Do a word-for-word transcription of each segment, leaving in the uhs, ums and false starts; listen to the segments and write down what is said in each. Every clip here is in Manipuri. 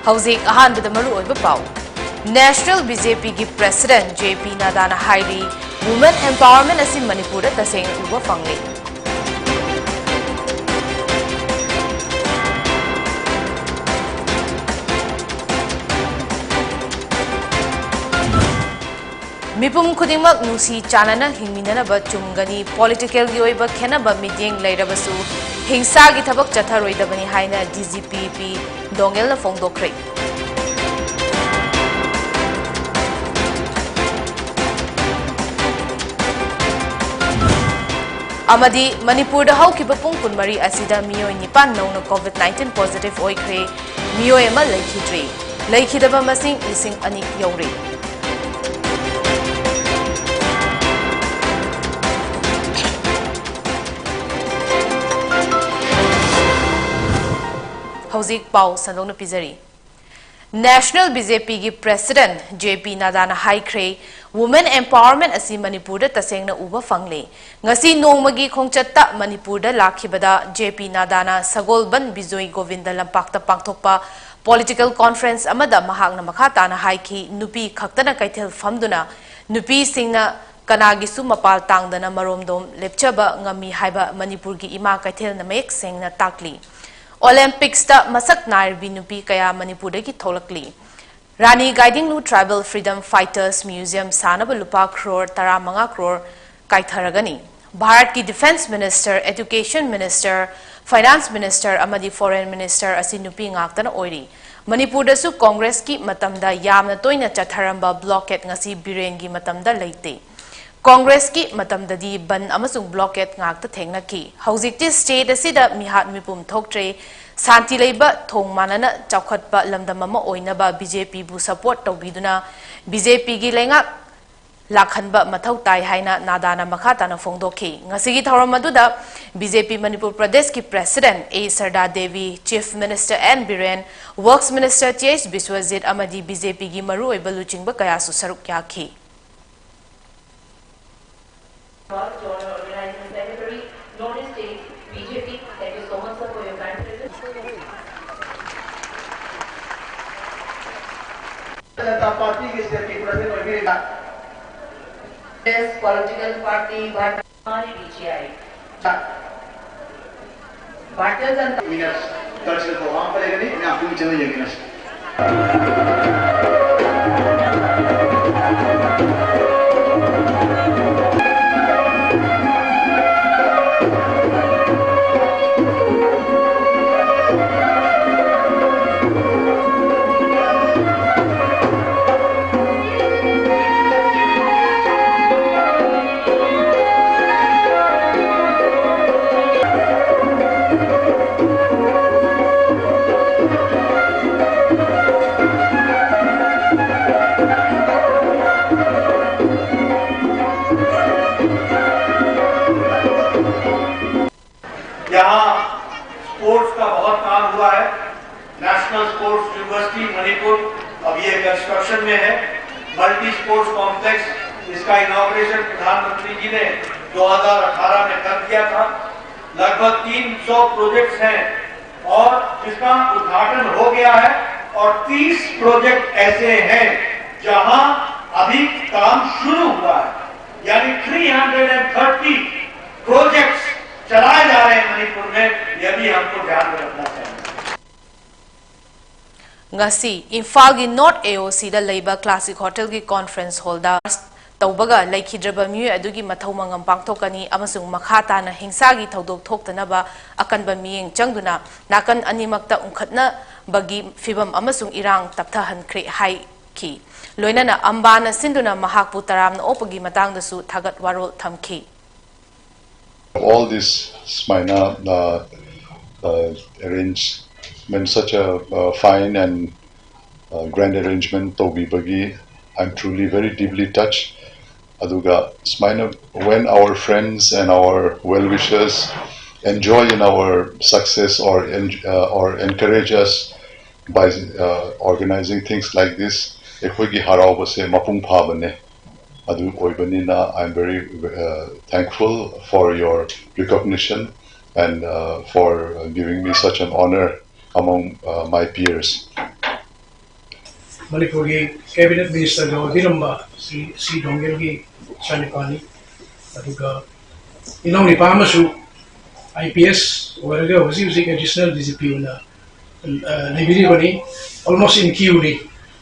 ꯍꯧꯖꯤꯛ ꯑꯍꯥꯟꯕꯗ ꯃꯔꯨꯑꯣꯏꯕ ꯄꯥꯎ꯫ National B J P ꯒꯤ President J P ꯅꯥꯗꯥꯅ ꯍꯥꯏꯔꯤ, Women Empowerment ꯑꯁꯤ ꯃꯅꯤꯄꯨꯔꯗ ꯇꯁꯦꯡꯅ ꯎꯕ ꯐꯪꯂꯦ꯫ ꯃꯤꯄꯨꯝ ꯈꯨꯗꯤꯡꯃꯛ ꯅꯨꯡꯁꯤ ꯆꯥꯟꯅꯅ ꯍꯤꯡꯃꯤꯟꯅꯅꯕ ꯆꯨꯝꯒꯅꯤ, political ꯒꯤ ꯑꯣꯏꯕ ꯈꯦꯠꯅꯕ ꯃꯤꯠꯌꯦꯡ ꯂꯩꯔꯕꯁꯨ ꯍꯤꯡꯁꯥꯒꯤ ꯊꯕꯛ ꯆꯠꯊꯔꯣꯏꯗꯕꯅꯤ ꯍꯥꯏꯅ D G P ꯄꯤ ꯗꯣꯡꯒꯦꯜꯅ ꯐꯣꯡꯗꯣꯛꯈ꯭ꯔꯦ꯫ ꯑꯃꯗꯤ ꯃꯅꯤꯄꯨꯔꯗ ꯍꯧꯈꯤꯕ ꯄꯨꯡ ꯀꯨꯟꯃꯔꯤ ꯑꯁꯤꯗ ꯃꯤꯑꯣꯏ ꯅꯤꯄꯥꯟ ꯅꯧꯅ COVID nineteen positive ꯑꯣꯏꯈ꯭ꯔꯦ, ꯃꯤꯑꯣꯏ ꯑꯃ ꯂꯩꯈꯤꯗ꯭ꯔꯤ, ꯂꯩꯈꯤꯗꯕ ꯃꯁꯤꯡ ꯂꯤꯁꯤꯡ ꯑꯅꯤ ꯌꯧꯔꯦ꯫ ꯍꯧꯖꯤꯛ ꯄꯥꯎ ꯁꯟꯗꯣꯛꯅ ꯄꯤꯖꯔꯤ꯫ National B J P ꯒꯤ President J P ꯅꯥꯗꯥꯅ ꯍꯥꯏꯈ꯭ꯔꯦ, Women Empowerment ꯑꯁꯤ ꯃꯅꯤꯄꯨꯔꯗ ꯇꯁꯦꯡꯅ ꯎꯕ ꯐꯪꯂꯦ꯫ ꯉꯁꯤ ꯅꯣꯡꯃꯒꯤ ꯈꯣꯡꯆꯠꯇ ꯃꯅꯤꯄꯨꯔꯗ ꯂꯥꯛꯈꯤꯕꯗ J P ꯅꯥꯗꯥꯅ ꯁꯒꯣꯜꯕꯟ ꯕꯤꯖꯣꯏ ꯒꯣꯕꯤꯟꯗ ꯂꯝꯄꯥꯛꯇ ꯄꯥꯡꯊꯣꯛꯄ political conference ꯑꯃꯗ ꯃꯍꯥꯛꯅ ꯃꯈꯥ ꯇꯥꯅ ꯍꯥꯏꯈꯤ, ꯅꯨꯄꯤ ꯈꯛꯇꯅ ꯀꯩꯊꯦꯜ ꯐꯝꯗꯨꯅ ꯅꯨꯄꯤꯁꯤꯡꯅ ꯀꯅꯥꯒꯤꯁꯨ ꯃꯄꯥꯜ ꯇꯥꯡꯗꯅ ꯃꯔꯣꯝꯗꯣꯝ ꯂꯦꯞꯆꯕ ꯉꯝꯃꯤ ꯍꯥꯏꯕ ꯃꯅꯤꯄꯨꯔꯒꯤ ꯏꯃꯥ ꯀꯩꯊꯦꯜꯅ ꯃꯌꯦꯛ ꯁꯦꯡꯅ ꯇꯥꯛꯂꯤ꯫ Olympics ꯇ ꯃꯁꯛ ꯅꯥꯏꯔꯕꯤ ꯅꯨꯄꯤ ꯀꯌꯥ ꯃꯅꯤꯄꯨꯔꯗꯒꯤ ꯊꯣꯛꯂꯛꯂꯤ꯫ ꯔꯥꯅꯤ ꯒꯥꯏꯗꯤꯡꯂꯨ Tribal Freedom Fighters Museum ꯁꯥꯅꯕ ꯂꯨꯄꯥ crore ꯇꯔꯥꯃꯉꯥ crore ꯀꯥꯏꯊꯔꯒꯅꯤ꯫ ꯚꯥꯔꯠꯀꯤ Defence Minister, Education Minister, Finance Minister ꯑꯃꯗꯤ Foreign Minister ꯑꯁꯤ ꯅꯨꯄꯤ ꯉꯥꯛꯇꯅ ꯑꯣꯏꯔꯤ꯫ ꯃꯅꯤꯄꯨꯔꯗꯁꯨ ꯀꯣꯡꯒ꯭ꯔꯦꯁꯀꯤ ꯃꯇꯝꯗ ꯌꯥꯝꯅ ꯇꯣꯏꯅ ꯆꯠꯊꯔꯝꯕ blockade ꯉꯁꯤ ꯕꯤꯔꯦꯟꯒꯤ ꯃꯇꯝꯗ ꯂꯩꯇꯦ꯫ ꯀꯣꯡꯒ꯭ꯔꯦꯁꯀꯤ ꯃꯇꯝꯗꯗꯤ ꯕꯟ ꯑꯃꯁꯨꯡ blockade ꯉꯥꯛꯇ ꯊꯦꯡꯅꯈꯤ꯫ ꯍꯧꯖꯤꯛꯇꯤ state ꯑꯁꯤꯗ ꯃꯤꯍꯥꯠ ꯃꯤꯄꯨꯝ ꯊꯣꯛꯇ꯭ꯔꯦ꯫ ꯁꯥꯟꯇꯤ ꯂꯩꯕ, ꯊꯣꯡ ꯃꯥꯟꯅꯅ ꯆꯥꯎꯈꯠꯄ ꯂꯝꯗꯝ ꯑꯃ ꯑꯣꯏꯅꯕ B J P ꯕꯨ support ꯇꯧꯕꯤꯗꯨꯅ B J P ꯒꯤ ꯂꯩꯉꯥꯛ ꯂꯥꯛꯍꯟꯕ ꯃꯊꯧ ꯇꯥꯏ ꯍꯥꯏꯅ ꯅꯥꯗꯥꯅ ꯃꯈꯥ ꯇꯥꯅ ꯐꯣꯡꯗꯣꯛꯈꯤ꯫ ꯉꯁꯤꯒꯤ ꯊꯧꯔꯝ ꯑꯗꯨꯗ B J P ꯃꯅꯤꯄꯨꯔ ꯄ꯭ꯔꯗꯦꯁꯀꯤ President A ꯁꯔꯗꯥ Devi, Chief Minister N Biren, Works Minister Th Biswajit ꯑꯃꯗꯤ B J P ꯒꯤ ꯃꯔꯨꯑꯣꯏꯕ ꯂꯨꯆꯤꯡꯕ ꯀꯌꯥꯁꯨ ꯁꯔꯨꯛ ꯌꯥꯈꯤ꯫ First, Joint Organizing Secretary, Northeast State B J P, thank you so much, sir, for your kind presence. Janata ꯄꯥꯔꯇꯤꯒꯤ ꯁ꯭ꯇꯦꯠꯀꯤ ꯄ꯭ꯔꯁꯤꯗꯦꯟꯠ ꯑꯣꯏꯕꯤꯔꯤꯕ Congress political party Bharat B J I. Bharatiya Janata ꯃꯤꯅꯠ ꯀꯜꯆꯔꯦꯜ ꯄ꯭ꯔꯣꯒ꯭ꯔꯥꯝ ꯑꯃ ꯂꯩꯒꯅꯤ, ꯃꯌꯥꯝ ꯄꯨꯟꯅ ꯆꯪꯅ ꯌꯦꯡꯃꯤꯟꯅꯁꯤ꯫ यहाँ स्पोर्ट्स का बहुत काम हुआ है। नेशनल स्पोर्ट्स यूनिवर्सिटी मणिपुर, अब ये कंस्ट्रक्शन में है। मल्टी स्पोर्ट्स कॉम्प्लेक्स, इसका इनॉग्रेशन प्रधानमंत्री जी ने दो हज़ार अठारह में कर दिया था। लगभग तीन सौ प्रोजेक्ट्स हैं और जिसका उद्घाटन हो गया है, और तीस प्रोजेक्ट ऐसे हैं जहां अभी काम शुरू हुआ है, यानी three hundred and thirty projects चलाए जा रहे हैं मणिपुर में। यह भी हमको ध्यान में रखना चाहिए। ꯉꯁꯤ ꯏꯝꯐꯥꯜꯒꯤ ꯅꯣꯔꯠ ꯑꯦ ꯑꯣ ꯁꯤꯗ ꯂꯩꯕ ꯀ꯭ꯂꯥꯁꯤꯛ ꯍꯣꯇꯦꯜꯒꯤ ꯀꯣꯟꯐꯔꯦꯟꯁ ꯍꯣꯜꯗ ꯇꯧꯕꯒ ꯂꯩꯈꯤꯗ꯭ꯔꯕ ꯃꯤꯑꯣꯏ ꯑꯗꯨꯒꯤ ꯃꯊꯧ ꯃꯉꯝ ꯄꯥꯡꯊꯣꯛꯀꯅꯤ ꯑꯃꯁꯨꯡ ꯃꯈꯥ ꯇꯥꯅ ꯍꯤꯡꯁꯥꯒꯤ ꯊꯧꯗꯣꯛ ꯊꯣꯛꯇꯅꯕ ꯑꯀꯟꯕ ꯃꯤꯠꯌꯦꯡ ꯆꯪꯗꯨꯅ ꯅꯥꯀꯟ ꯑꯅꯤꯃꯛꯇ ꯎꯪꯈꯠꯅꯕꯒꯤ ꯐꯤꯚꯝ ꯑꯃꯁꯨꯡ ꯏꯔꯥꯡ ꯇꯞꯊꯍꯟꯈ꯭ꯔꯦ ꯍꯥꯏꯈꯤ꯫ ꯂꯣꯏꯅꯅ ꯑꯝꯕꯥꯅ ꯁꯤꯟꯗꯨꯅ ꯃꯍꯥꯛꯄꯨ ꯇꯔꯥꯝꯅ ꯑꯣꯛꯄꯒꯤ ꯃꯇꯥꯡꯗꯁꯨ ꯊꯥꯒꯠ ꯋꯥꯔꯣꯜ ꯊꯝꯈꯤ꯫ All this ꯁꯨꯃꯥꯏꯅ uh, uh, arrangement, such a uh, fine and uh, grand arrangement ꯇꯧꯕꯤꯕꯒꯤ I'm truly very deeply touched. ꯑꯗꯨꯒ ꯁꯨꯃꯥꯏꯅ when our friends and our well wishers enjoy in our success or en- uh, or encourage us by uh, organizing things like this, ꯑꯩꯈꯣꯏꯒꯤ ꯍꯔꯥꯎꯕꯁꯦ ꯃꯄꯨꯡ ꯐꯥꯕꯅꯦ꯫ ꯑꯗꯨ ꯑꯣꯏꯕꯅꯤꯅ I'm very uh, thankful for your recognition and uh, for giving me such an honor among uh, my peers. ꯃꯅꯤꯄꯨꯔꯒꯤ ꯀꯦꯕꯤꯅꯦꯠ ꯃꯤꯅꯤꯁꯇꯔꯒ ꯑꯣꯏꯕꯤꯔꯝꯕ ꯁ꯭ꯔꯤ ꯁꯤ ꯗꯣꯡꯒꯦꯜꯒꯤ ꯏꯆꯥꯅꯨꯄꯥꯅꯤ꯫ ꯑꯗꯨꯒ ꯏꯅꯥꯎꯅꯨꯄꯥ ꯑꯃꯁꯨ ꯑꯥꯏ ꯄꯤ ꯑꯦꯁ ꯑꯣꯏꯔꯒ ꯍꯧꯖꯤꯛ ꯍꯧꯖꯤꯛ ꯑꯦꯗꯤꯁꯅꯦꯜ ꯗꯤ ꯖꯤ ꯄꯤ ꯑꯣꯏꯅ, ꯑ, ꯂꯩꯕꯤꯔꯤꯕꯅꯤ꯫ Almost in queue ꯅꯤ꯫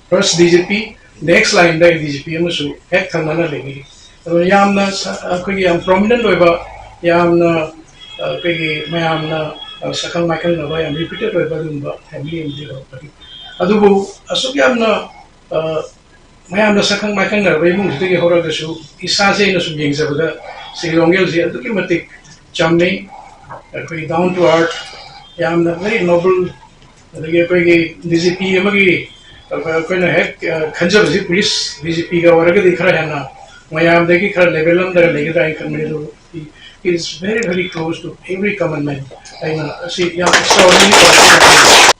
First D G P, next line ꯗ D G P ꯑꯃꯁꯨ ꯍꯦꯛ ꯊꯪꯅꯅ ꯂꯩꯕꯤꯔꯤ꯫ ꯑꯗꯨꯅ ꯌꯥꯝꯅ ꯁ-, ꯑꯩꯈꯣꯏꯒꯤ ꯌꯥꯝ ꯄ꯭ꯔꯣꯃꯤꯅꯦꯟ ꯑꯣꯏꯕ, ꯌꯥꯝꯅ, ꯑ, ꯑꯩꯈꯣꯏꯒꯤ ꯃꯌꯥꯝꯅ, ꯑ, ꯁꯛꯈꯪ ꯃꯥꯏꯈꯪꯅꯕ, ꯌꯥꯝ ꯔꯤꯄ꯭ꯌꯨꯇꯦꯠ ꯑꯣꯏꯕ ꯑꯗꯨꯒꯨꯝꯕ ꯐꯦꯃꯤꯂꯤ ꯑꯃꯗꯤ ꯑꯣꯏꯔꯛꯄꯅꯤ꯫ ꯑꯗꯨꯕꯨ ꯑꯁꯨꯛ ꯌꯥꯝꯅ, ꯑ, ꯃꯌꯥꯝꯅ ꯁꯛꯈꯪ ꯃꯥꯏꯈꯪꯅꯔꯕ ꯏꯃꯨꯡꯁꯤꯗꯒꯤ ꯍꯧꯔꯒꯁꯨ ꯏꯁꯥꯁꯦ ꯑꯩꯅ ꯁꯨꯝ ꯌꯦꯡꯖꯕꯗ ꯁ꯭ꯔꯤ ꯗꯣꯡꯒꯦꯜꯁꯤ ꯑꯗꯨꯛꯀꯤ ꯃꯇꯤꯛ ꯆꯝꯃꯤ, ꯑꯩꯈꯣꯏ down to earth, ꯌꯥꯝꯅ very noble, ꯑꯗꯒꯤ ꯑꯩꯈꯣꯏꯒꯤ ꯗꯤ ꯖꯤ ꯄꯤ ꯑꯃꯒꯤ ꯑꯩꯈꯣꯏꯅ ꯍꯦꯛ, ꯑ, ꯈꯟꯖꯕꯁꯤ ꯄꯨꯂꯤꯁ ꯗꯤ ꯖꯤ ꯄꯤꯒ ꯑꯣꯏꯔꯒꯗꯤ ꯈꯔ ꯍꯦꯟꯅ ꯃꯌꯥꯝꯗꯒꯤ ꯈꯔ ꯂꯦꯚꯦꯜ ꯑꯃꯗ ꯂꯩꯒꯗ꯭ꯔꯥ ꯍꯥꯏꯅ ꯈꯟꯕꯅꯤ꯫ ꯑꯗꯨꯕꯨ he is very, very close to every common man꯫ ꯑꯩꯅ ꯑꯁꯤ ꯌꯥꯝ extraordinary ꯑꯣꯏ꯫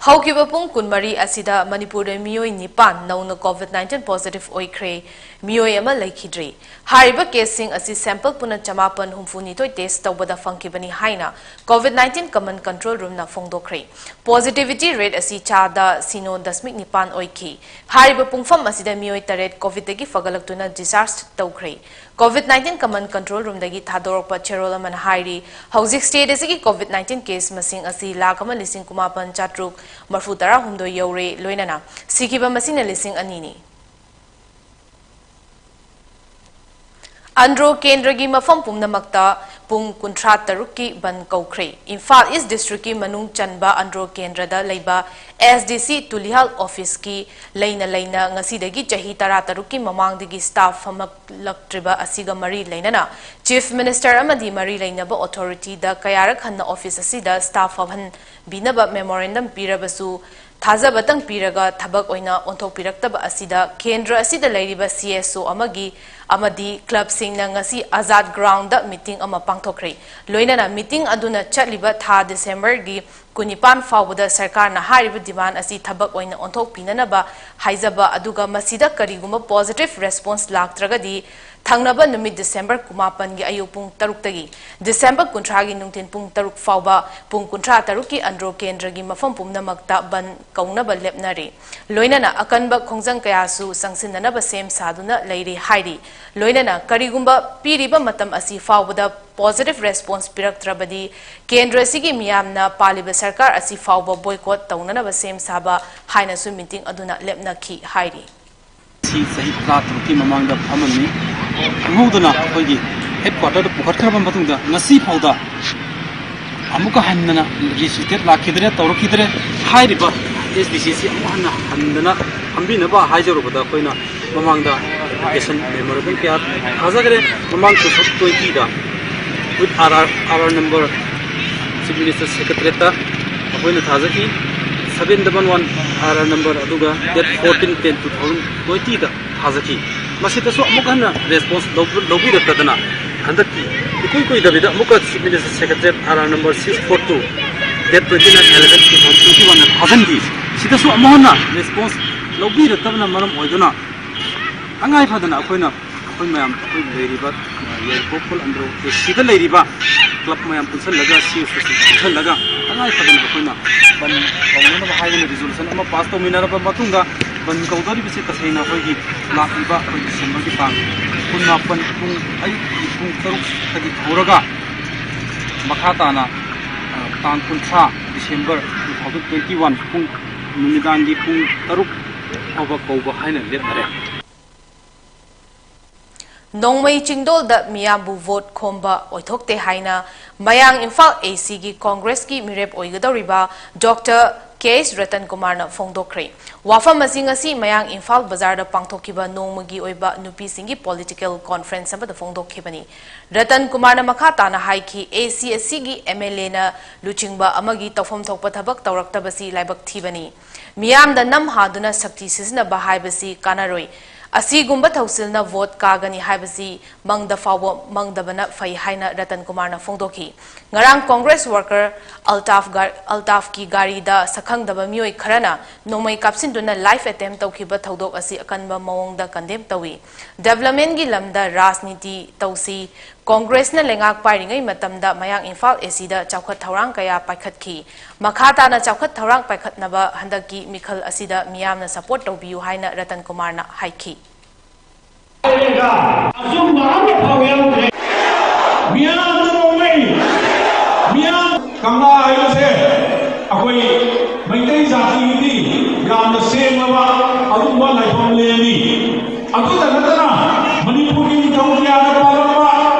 ꯍꯧꯈꯤꯕ ꯄꯨꯡ ꯀꯨꯟꯃꯔꯤ ꯑꯁꯤꯗ ꯃꯅꯤꯄꯨꯔꯗ ꯃꯤꯑꯣꯏ ꯅꯤꯄꯥꯟ ꯅꯧꯅ COVID nineteen positive ꯑꯣꯏꯈ꯭ꯔꯦ꯫ ꯃꯤꯑꯣꯏ ꯑꯃ ꯂꯩꯈꯤꯗ꯭ꯔꯤ꯫ ꯍꯥꯏꯔꯤꯕ ꯀꯦꯁꯁꯤꯡ ꯑꯁꯤ ꯁꯦꯝꯄꯜ ꯄꯨꯟꯅ ꯆꯃꯥꯄꯟ ꯍꯨꯝꯐꯨꯅꯤꯊꯣꯏ ꯇꯦꯁ ꯇꯧꯕꯗ ꯐꯪꯈꯤꯕꯅꯤ ꯍꯥꯏꯅ COVID nineteen command control room ꯅ ꯐꯣꯡꯗꯣꯛꯈ꯭ꯔꯦ꯫ Positivity rate ꯑꯁꯤ ꯆꯥꯗ ꯁꯤꯅꯣ ꯗꯁꯃꯤꯛ ꯅꯤꯄꯥꯟ ꯑꯣꯏꯈꯤ꯫ ꯍꯥꯏꯔꯤꯕ ꯄꯨꯡꯐꯝ ꯑꯁꯤꯗ ꯃꯤꯑꯣꯏ ꯇꯔꯦꯠ COVID ꯗꯒꯤ ꯐꯒꯠꯂꯛꯇꯨꯅ discharge ꯇꯧꯈ꯭ꯔꯦ꯫ COVID nineteen command control room ꯗꯒꯤ ꯊꯥꯗꯣꯔꯛꯄ ꯆꯦꯔꯣꯜ ꯑꯃꯅ ꯍꯥꯏꯔꯤ, ꯍꯧꯖꯤꯛ state ꯑꯁꯤꯒꯤ COVID nineteen case ꯃꯁꯤꯡ ꯑꯁꯤ ꯂꯥꯈ ꯑꯃ ꯂꯤꯁꯤꯡ ꯀꯨꯟꯃꯥꯄꯟ ꯆꯥꯇ꯭ꯔꯨꯛ ꯃꯔꯐꯨ ꯇꯔꯥ ꯍꯨꯝꯗꯣꯏ ꯌꯧꯔꯦ, ꯂꯣꯏꯅꯅ ꯁꯤꯈꯤꯕ ꯃꯁꯤꯡꯅ ꯂꯤꯁꯤꯡ ꯑꯅꯤꯅꯤ꯫ ꯑꯟꯗ꯭ꯔꯣ ꯀꯦꯟꯗ꯭ꯔꯒꯤ ꯃꯐꯝ ꯄꯨꯝꯅꯃꯛꯇ ꯄꯨꯡ ꯀꯨꯟꯊ꯭ꯔꯥ ꯇꯔꯨꯛꯀꯤ ꯕꯟ ꯀꯧꯈ꯭ꯔꯦ꯫ ꯏꯝꯐꯥꯜ ꯏꯁ ꯗꯤꯁꯇ꯭ꯔꯤꯛꯀꯤ ꯃꯅꯨꯡ ꯆꯟꯕ ꯑꯟꯗ꯭ꯔꯣ ꯀꯦꯟꯗ꯭ꯔꯗ ꯂꯩꯕ S D C ꯇꯨꯂꯤꯍꯥꯜ ꯑꯣꯐꯤꯁꯀꯤ ꯂꯩꯅ ꯂꯩꯅ ꯉꯁꯤꯗꯒꯤ ꯆꯍꯤ ꯇꯔꯥ ꯇꯔꯨꯛꯀꯤ ꯃꯃꯥꯡꯗꯒꯤ staff ꯐꯝꯂꯛꯇ꯭ꯔꯤꯕ ꯑꯁꯤꯒ ꯃꯔꯤ ꯂꯩꯅꯅ Chief Minister ꯑꯃꯗꯤ ꯃꯔꯤ ꯂꯩꯅꯕ authority ꯗ ꯀꯌꯥꯔꯛ ꯍꯟꯅ ꯑꯣꯐꯤꯁ ꯑꯁꯤꯗ staff ꯐꯝꯍꯟꯕꯤꯅꯕ memorandum ꯄꯤꯔꯕꯁꯨ, ꯊꯥꯖꯕꯇꯪ ꯄꯤꯔꯒ ꯊꯕꯛ ꯑꯣꯏꯅ ꯑꯣꯟꯊꯣꯛꯄꯤꯔꯛꯇꯕ ꯑꯁꯤꯗ ꯀꯦꯟꯗ꯭ꯔ ꯑꯁꯤꯗ ꯂꯩꯔꯤꯕ C S O ꯑꯃꯒꯤ ꯑꯃꯗꯤ ꯀ꯭ꯂꯕꯁꯤꯡꯅ ꯉꯁꯤ ꯑꯖꯥꯗ ꯒ꯭ꯔꯥꯎꯟꯗ ꯃꯤꯇꯤꯡ ꯑꯃ ꯄꯥꯡꯊꯣꯛꯈ꯭ꯔꯦ꯫ ꯂꯣꯏꯅꯅ ꯃꯤꯇꯤꯡ ꯑꯗꯨꯅ ꯆꯠꯂꯤꯕ ꯊꯥ ꯗꯤꯁꯦꯝꯕꯔꯒꯤ ꯀꯨꯟꯅꯤꯄꯥꯟ ꯐꯥꯎꯕꯗ ꯁꯔꯀꯥꯔꯅ ꯍꯥꯏꯔꯤꯕ ꯗꯤꯃꯥꯟ ꯑꯁꯤ ꯊꯕꯛ ꯑꯣꯏꯅ ꯑꯣꯟꯊꯣꯛꯄꯤꯅꯅꯕ ꯍꯥꯏꯖꯕ, ꯑꯗꯨꯒ ꯃꯁꯤꯗ ꯀꯔꯤꯒꯨꯝꯕ ꯄꯣꯖꯤꯇꯤꯚ ꯔꯦꯁꯄꯣꯟꯁ ꯂꯥꯛꯇ꯭ꯔꯒꯗꯤ ꯊꯪꯅꯕ ꯅꯨꯃꯤꯠ ꯗꯤꯁꯦꯝꯕꯔ ꯀꯨꯟꯃꯥꯄꯟꯒꯤ ꯑꯌꯨꯛ ꯄꯨꯡ ꯇꯔꯨꯛꯇꯒꯤ ꯗꯤꯁꯦꯝꯕꯔ ꯀꯨꯟꯊ꯭ꯔꯥꯒꯤ ꯅꯨꯡꯊꯤꯟ ꯄꯨꯡ ꯇꯔꯨꯛ ꯐꯥꯎꯕ ꯄꯨꯡ ꯀꯨꯟꯊ꯭ꯔꯥ ꯇꯔꯨꯛꯀꯤ ꯑꯟꯗ꯭ꯔꯣ ꯀꯦꯟꯗ꯭ꯔꯒꯤ ꯃꯐꯝ ꯄꯨꯝꯅꯃꯛꯇ ꯕꯟ ꯀꯧꯅꯕ ꯂꯦꯞꯅꯔꯤ꯫ ꯂꯣꯏꯅꯅ ꯑꯀꯟꯕ ꯈꯣꯡꯖꯪ ꯀꯌꯥꯁꯨ ꯆꯪꯁꯤꯟꯅꯅꯕ ꯁꯦꯝ ꯁꯥꯗꯨꯅ ꯂꯩꯔꯤ ꯍꯥꯏꯔꯤ꯫ ꯂꯣꯏꯅꯅ ꯀꯔꯤꯒꯨꯝꯕ ꯄꯤꯔꯤꯕ ꯃꯇꯝ ꯑꯁꯤ ꯐꯥꯎꯕꯗ ꯄꯣꯖꯤꯇꯤꯚ ꯔꯦꯁꯄꯣꯟꯁ ꯄꯤꯔꯛꯇ꯭ꯔꯕꯗꯤ ꯀꯦꯟꯗ꯭ꯔ ꯑꯁꯤꯒꯤ ꯃꯤꯌꯥꯝꯅ ꯄꯥꯜꯂꯤꯕ ꯁꯔꯀꯥꯔ ꯑꯁꯤ ꯐꯥꯎꯕ ꯕꯣꯏꯀꯣꯠ ꯇꯧꯅꯅꯕ ꯁꯦꯝ ꯁꯥꯕ ꯍꯥꯏꯅꯁꯨ ꯃꯤꯇꯤꯡ ꯑꯗꯨꯅ ꯂꯦꯞꯅꯈꯤ ꯍꯥꯏꯔꯤ꯫ ꯁꯤ ꯆꯍꯤ ꯇꯔꯥ ꯇꯔꯨꯛꯀꯤ ꯃꯃꯥꯡꯗ ꯐꯝꯃꯝꯃꯤ꯫ ꯈꯪꯍꯧꯗꯅ ꯑꯩꯈꯣꯏꯒꯤ ꯍꯦꯗ ꯀ꯭ꯋꯥꯇꯔꯗ ꯄꯨꯈꯠꯈ꯭ꯔꯕ ꯃꯇꯨꯡꯗ ꯉꯁꯤ ꯐꯥꯎꯗ ꯑꯃꯨꯛꯀ ꯍꯟꯅ ꯔꯤꯁꯤꯇꯦꯠ ꯂꯥꯛꯈꯤꯗ꯭ꯔꯦ, ꯇꯧꯔꯛꯈꯤꯗ꯭ꯔꯦ꯫ ꯍꯥꯏꯔꯤꯕ ꯑꯦꯁ ꯗꯤ ꯁꯤ ꯑꯁꯤ ꯑꯃꯨꯛ ꯍꯟꯅ ꯍꯟꯗꯅ ꯐꯝꯕꯤꯅꯕ ꯍꯥꯏꯖꯔꯨꯕꯗ ꯑꯩꯈꯣꯏꯅ ꯃꯃꯥꯡꯗ ꯑꯦꯄ꯭ꯂꯤꯀꯦꯁꯟ ꯃꯦꯃꯣꯔꯦꯟꯗꯝ ꯀꯌꯥ ꯊꯥꯖꯈ꯭ꯔꯦ꯫ ꯃꯃꯥꯡ ꯇꯨ ꯊꯥꯎꯖꯟ ꯇ꯭ꯋꯦꯟꯇꯤꯗ with R R, R R number Chief Minister Secretariatꯇ ꯑꯩꯈꯣꯏꯅ ꯊꯥꯖꯈꯤ, seven double one R R number, ꯑꯗꯨꯒ date fourteen ten two thousand twentyꯗ ꯊꯥꯖꯈꯤ꯫ ꯃꯁꯤꯗꯁꯨ ꯑꯃꯨꯛ ꯍꯟꯅ ꯔꯦꯁꯄꯣꯟꯁ ꯂꯧꯕꯤꯔꯛꯇꯗꯅ ꯍꯟꯗꯛꯀꯤ ꯏꯀꯨꯏ ꯀꯨꯏꯗꯕꯤꯗ ꯑꯃꯨꯛꯀ Chief Minister Secretariat R R number six four two, date twenty nine eleven two thousand twenty oneꯗ ꯊꯥꯖꯤꯟꯈꯤ꯫ ꯁꯤꯗꯁꯨ ꯑꯃꯨꯛ ꯍꯟꯅ ꯔꯦꯁꯄꯣꯟꯁ ꯂꯧꯕꯤꯔꯛꯇꯕꯅ ꯃꯔꯝ ꯑꯣꯏꯗꯨꯅ ꯇꯉꯥꯏ ꯐꯗꯅ ꯑꯩꯈꯣꯏꯅ ꯑꯩꯈꯣꯏ ꯃꯌꯥꯝ, ꯑꯩꯈꯣꯏ ꯂꯩꯔꯤꯕ, ꯑ, ꯌꯥꯏꯔꯤꯄꯣꯛ ꯈꯨꯜ ꯑꯟꯗ꯭ꯔꯣ ꯑꯦ ꯁꯤꯗ ꯂꯩꯔꯤꯕ ꯀ꯭ꯂꯕ ꯃꯌꯥꯝ ꯄꯨꯟꯁꯤꯜꯂꯒ, ꯁꯤ ꯑꯦꯁ ꯑꯣ ꯁꯤ ꯄꯨꯟꯁꯤꯜꯂꯒ ꯇꯉꯥꯏ ꯐꯗꯅ ꯑꯩꯈꯣꯏꯅ ꯕꯟ ꯇꯧꯅꯅꯕ ꯍꯥꯏꯗꯅ ꯔꯤꯖꯣꯂꯨꯁꯟ ꯑꯃ ꯄꯥꯁ ꯇꯧꯃꯤꯟꯅꯔꯕ ꯃꯇꯨꯡꯗ, ꯕꯟ ꯀꯧꯗꯧꯔꯤꯕꯁꯤ ꯇꯁꯦꯡꯅ ꯑꯩꯈꯣꯏꯒꯤ ꯂꯥꯛꯂꯤꯕ ꯑꯩꯈꯣꯏ ꯗꯤꯁꯦꯝꯕꯔꯒꯤ ꯇꯥꯡ ꯀꯨꯟꯃꯥꯄꯟ ꯄꯨꯡ, ꯑꯌꯨꯛꯀꯤ ꯄꯨꯡ ꯇꯔꯨꯛꯇꯒꯤ ꯍꯧꯔꯒ ꯃꯈꯥ ꯇꯥꯅ, ꯑ, ꯇꯥꯡ ꯀꯨꯟꯊ꯭ꯔꯥ December two thousand twenty one ꯄꯨꯡ, ꯅꯨꯃꯤꯗꯥꯡꯒꯤ ꯄꯨꯡ ꯇꯔꯨꯛ ꯐꯥꯎꯕ ꯀꯧꯕ ꯍꯥꯏꯅ ꯂꯦꯞꯅꯔꯦ꯫ ꯅꯣꯡꯃꯩ ꯆꯤꯡꯗꯣꯜꯗ ꯃꯤꯌꯥꯝꯕꯨ ꯚꯣꯠ ꯈꯣꯝꯕ ꯑꯣꯏꯊꯣꯛꯇꯦ ꯍꯥꯏꯅ ꯃꯌꯥꯡ ꯏꯝꯐꯥꯜ ꯑꯦ ꯁꯤꯒꯤ ꯀꯣꯡꯒ꯭ꯔꯦꯁꯀꯤ ꯃꯤꯔꯦꯞ ꯑꯣꯏꯒꯗꯧꯔꯤꯕ ꯗꯣꯛꯇꯔ ꯀꯦ ꯑꯦꯁ ꯔꯇꯟ ꯀꯨꯃꯥꯔꯅ ꯐꯣꯡꯗꯣꯛꯈ꯭ꯔꯦ꯫ ꯋꯥꯐꯝ ꯑꯁꯤ ꯉꯁꯤ ꯃꯌꯥꯡ ꯏꯝꯐꯥꯜ ꯕꯖꯥꯔꯗ ꯄꯥꯡꯊꯣꯛꯈꯤꯕ ꯅꯣꯡꯃꯒꯤ ꯑꯣꯏꯕ ꯅꯨꯄꯤꯁꯤꯡꯒꯤ ꯄꯣꯂꯤꯇꯤꯀꯦꯜ ꯀꯣꯟꯐ꯭ꯔꯦꯟꯁ ꯑꯃꯗ ꯐꯣꯡꯗꯣꯛꯈꯤꯕꯅꯤ꯫ ꯔꯇꯟ ꯀꯨꯃꯥꯔꯅ ꯃꯈꯥ ꯇꯥꯅ ꯍꯥꯏꯈꯤ, ꯑꯦ ꯁꯤ ꯑꯁꯤꯒꯤ ꯑꯦꯝ ꯑꯦꯜ ꯑꯦꯅ ꯂꯨꯆꯤꯡꯕ ꯑꯃꯒꯤ ꯇꯧꯐꯝ ꯊꯣꯛꯄ ꯊꯕꯛ ꯇꯧꯔꯛꯇꯕꯁꯤ ꯂꯥꯏꯕꯛ ꯊꯤꯕꯅꯤ꯫ ꯃꯤꯌꯥꯝꯗ ꯅꯝ ꯍꯥꯗꯨꯅ ꯁꯛꯇꯤ ꯁꯤꯖꯤꯟꯅꯕ ꯍꯥꯏꯕꯁꯤ ꯀꯥꯟꯅꯔꯣꯏ꯫ ꯑꯁꯤꯒꯨꯝꯕ ꯊꯧꯁꯤꯜꯅ ꯚꯣꯠ ꯀꯥꯒꯅꯤ ꯍꯥꯏꯕꯁꯤ ꯃꯪꯗ ꯐꯥꯎꯕ ꯃꯪꯗꯕꯅ ꯐꯩ ꯍꯥꯏꯅ ꯔꯇꯟ ꯀꯨꯃꯥꯔꯅ ꯐꯣꯡꯗꯣꯛꯈꯤ꯫ ꯉꯔꯥꯡ ꯀꯣꯡꯒ꯭ꯔꯦꯁ ꯋꯥꯔꯀꯔ ꯑꯜꯇꯥꯐ ꯒꯥ-, ꯑꯜꯇꯥꯐꯀꯤ ꯒꯥꯔꯤꯗ ꯁꯛꯈꯪꯗꯕ ꯃꯤꯑꯣꯏ ꯈꯔꯅ ꯅꯣꯡꯃꯩ ꯀꯥꯞꯁꯤꯟꯗꯨꯅ ꯂꯥꯏꯐ ꯑꯦꯇꯦꯝ ꯇꯧꯈꯤꯕ ꯊꯧꯗꯣꯛ ꯑꯁꯤ ꯑꯀꯟꯕ ꯃꯑꯣꯡꯗ ꯀꯟꯗꯦꯝ ꯇꯧꯏ꯫ ꯗꯦꯕꯂꯞꯃꯦꯟꯒꯤ ꯂꯝꯗ ꯔꯥꯖꯅꯤꯇꯤ ꯇꯧꯁꯤ, ꯀꯣꯡꯒ꯭ꯔꯦꯁꯅ ꯂꯩꯉꯥꯛ ꯄꯥꯏꯔꯤꯉꯩ ꯃꯇꯝꯗ ꯃꯌꯥꯡ ꯏꯝꯐꯥꯜ ꯑꯦꯁꯤꯗ ꯆꯥꯎꯈꯠ ꯊꯧꯔꯥꯡ ꯀꯌꯥ ꯄꯥꯏꯈꯠꯈꯤ꯫ ꯃꯈꯥ ꯇꯥꯅ ꯆꯥꯎꯈꯠ ꯊꯧꯔꯥꯡ ꯄꯥꯏꯈꯠꯅꯕ ꯍꯟꯗꯛꯀꯤ ꯃꯤꯈꯜ ꯑꯁꯤꯗ ꯃꯤꯌꯥꯝꯅ ꯁꯄꯣꯔꯠ ꯇꯧꯕꯤꯌꯨ ꯍꯥꯏꯅ ꯔꯇꯟ ꯀꯨꯃꯥꯔꯅ ꯍꯥꯏꯈꯤ꯫ ꯑꯆꯨꯝꯕ ꯑꯃꯐꯥꯎ ꯌꯥꯎꯗ꯭ꯔꯦ꯫ ꯃꯤꯌꯥꯝꯅ ꯅꯣꯡꯃꯩ, ꯃꯤꯌꯥꯝ ꯀꯪꯂꯥ ꯍꯥꯏꯕꯁꯦ ꯑꯩꯈꯣꯏ ꯃꯩꯇꯩ ꯖꯥꯇꯤꯒꯤꯗꯤ ꯌꯥꯝꯅ ꯁꯦꯡꯂꯕ ꯑꯗꯨꯒꯨꯝꯕ ꯂꯥꯏꯐꯝ ꯂꯦꯟꯅꯤ꯫ ꯑꯗꯨꯗ ꯅꯠꯇꯅ ꯃꯅꯤꯄꯨꯔꯒꯤ ꯅꯤꯡꯊꯧ ꯀꯌꯥꯅ ꯄꯥꯜꯂꯝꯕ